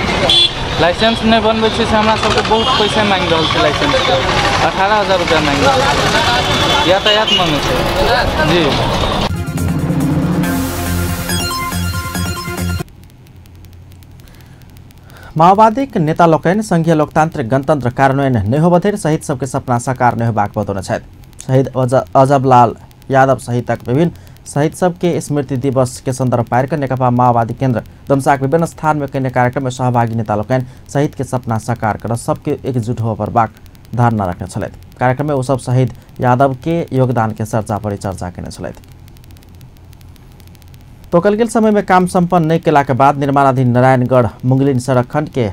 लाइसेंस नहीं बनबे से हमरा सबके बहुत पैसा मांग रहल छै। लाइसेंस 18,000 रुपया मांग रहल छै, यातायात मांगे छै जी। माओवादी नेता लोकनि संघीय लोकतांत्रिक गणतंत्र कार्यान्वयन नहीं होबधरि शहीद सबके सपना साकार नहीं होबाक बतौने छथि। शहीद अजबलाल यादव सहितक विभिन्न शहीद सबके स्मृति दिवस के संदर्भ पारिक नेकपा माओवादी केन्द्र दमसाक विभिन्न स्थान में कन्या कार्यक्रम में सहभागी नेता लोकनि शहीद के सपना साकार कर सबके एकजुट होबाक धारणा रखने छलथि। कार्यक्रम में वो सब शहीद यादव के योगदान के चर्चा परिचर्चा केने छलथि। तोकल गेल समय में काम संपन्न नहीं केला के बाद निर्माणाधीन नारायणगढ़ मुंगलिन सड़क खंड के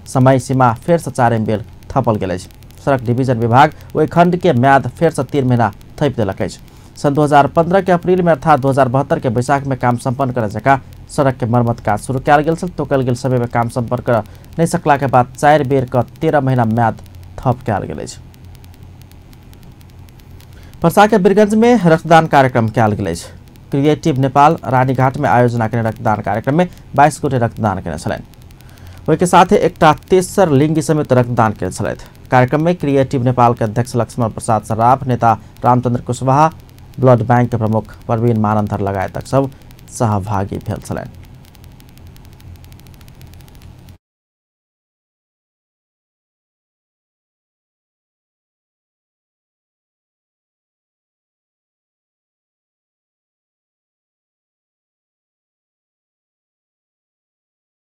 समय सीमा फेर से 4 बेर थपल गेल। सड़क डिवीजन विभाग वही खंड के म्याद फेर से 3 महीना थप दिलक। सन 2015 के अप्रैल में अर्थात 2072 के बैसाख में काम संपन्न करे जगह सड़क के मरम्मत कार्य शुरू किया गेल। तोकल गेल समय में काम संपन्न कर नहीं सकला के बाद 4 बेर का 13 महीना म्याद थप किया गेल। पर्सा के बीरगंज में रक्तदान कार्यक्रम किया गेल। क्रिएटिव नेपाल रानीघाट में आयोजना के रक्तदान कार्यक्रम में 22 गोटे रक्तदान केने छलैन। वही के साथ एकटा तेसर लिंगी समेत रक्तदान केने छलैथ। कार्यक्रम में क्रिएटिव नेपाल के अध्यक्ष लक्ष्मण प्रसाद सर्राफ, नेता रामचंद्र कुशवाहा, ब्लड बैंक के प्रमुख प्रवीण मानंदर लगायत सब सहभागी भेल छलैन।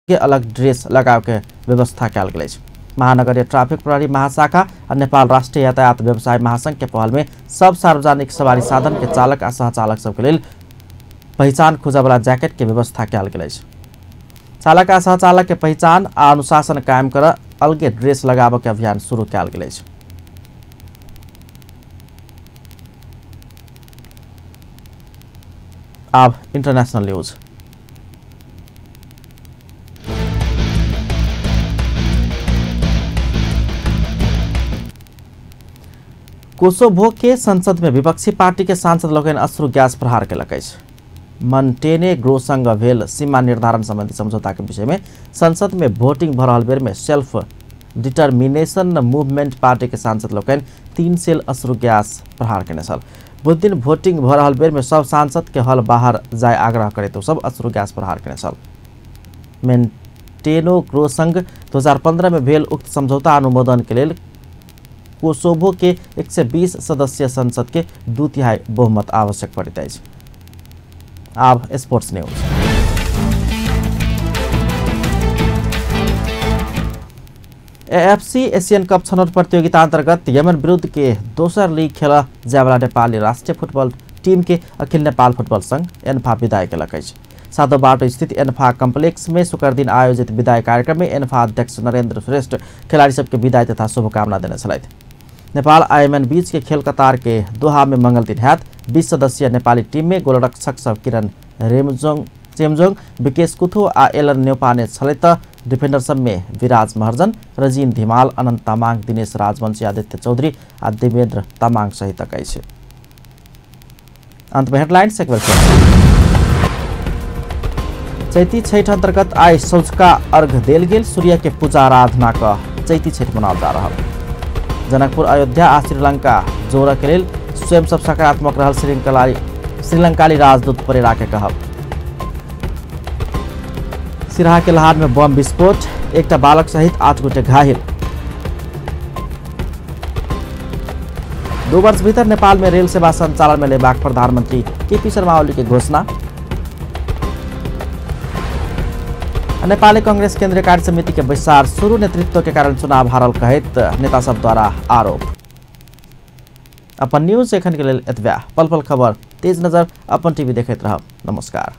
के अलग ड्रेस लगाव के व्यवस्था कल गेल। महानगरीय ट्राफिक प्रहरी महाशाखा और नेपाल राष्ट्रीय यातायात व्यवसाय महासंघ के पहल में सब सार्वजनिक सवारी साधन के चालक आ सहचालक सबके लेल पहचान खोजा वाला जैकेट के व्यवस्था कल गेल। चालक आ सहचालक के पहचान आ अनुशासन कायम कर अलगे ड्रेस लगाव के अभियान शुरू कल गेल। अब इंटरनेशनल न्यूज। कोसोभो के संसद में विपक्षी पार्टी के सांसद लोगन अश्रु गैस प्रहार केलक। मन्टेनेग्रो संग भेल सीमा निर्धारण संबंधी समझौता के विषय में संसद में वोटिंग भ रहल बेर में सेल्फ डिटर्मिनेशन मूवमेंट पार्टी के सांसद लोगन 3 सेल अश्रु गैस प्रहार केने छल। बुध दिन वोटिंग भ रहल बेर में सब सांसद के हल बाहर जाय आग्रह करे तो सब अश्रु गैस प्रहार केने छल। मन्टेनेग्रो संग 2015 में भेल उक्त समझौता अनुमोदन के लेल कोसोभो के 120 सदस्यीय संसद के 2/3 बहुमत आवश्यक पड़ता है। अब sports news. AFC Asian cup छनौट प्रतियोगिता अंतर्गत यमन विरुद्ध के दोसर लीग खेल जायवाला नेपाली राष्ट्रीय फुटबल टीम के अखिल नेपाल फुटबल संघ एन्फा विदाई केलक। सातों बाटो स्थित एन्फा कम्प्लेक्स में शुक्र दिन आयोजित विदाई कार्यक्रम में एन्फा अध्यक्ष नरेन्द्र श्रेष्ठ खिलाड़ी सबके विदाई तथा शुभकामना देने छलैथ। नेपाल आयमन बीच के खेल कतार के दोहा में मंगल दिन हैत 20 सदस्यीय नेपाली टीम में गोलरक्षक सब किरण चेम्जोङ, विकेश कुथो आ एलन न्यौपाने छले त डिफेन्डर सब में विराज महर्जन, रजिन धिमाल, अनन्त तामाङ, दिनेश राजवंशी, आदित्य चौधरी आ देवेन्द्र तामाङ सहित कैसे। अंत में हेडलाइंस एक बार चैती छठ अंतर्गत आई सौचका अर्घ देल गेल। सूर्य के पूजा आराधना का चैती छठ मनाल जा रहा। जनकपुर अयोध्या आ श्रीलंका जोड़ के लेल स्वयं सब सकारात्मक रहल श्रीलंकाली राजदूत परेरा के कहब। सिराहा के लहार में बम विस्फोट, एक बालक सहित 8 गोटे घायल। 2 वर्ष भीतर नेपाल में रेल सेवा संचालन में लेबाक प्रधानमंत्री केपी शर्मा ओली के घोषणा। नेपाली कांग्रेस केंद्रीय कार्य समिति के बैसार शुरू, नेतृत्व के कारण चुनाव हारल कहित नेता सब द्वारा आरोप। अपन न्यूज एखन के लेल एतबा। पल पल खबर तेज नजर अपन टीवी देखैत रहब। नमस्कार।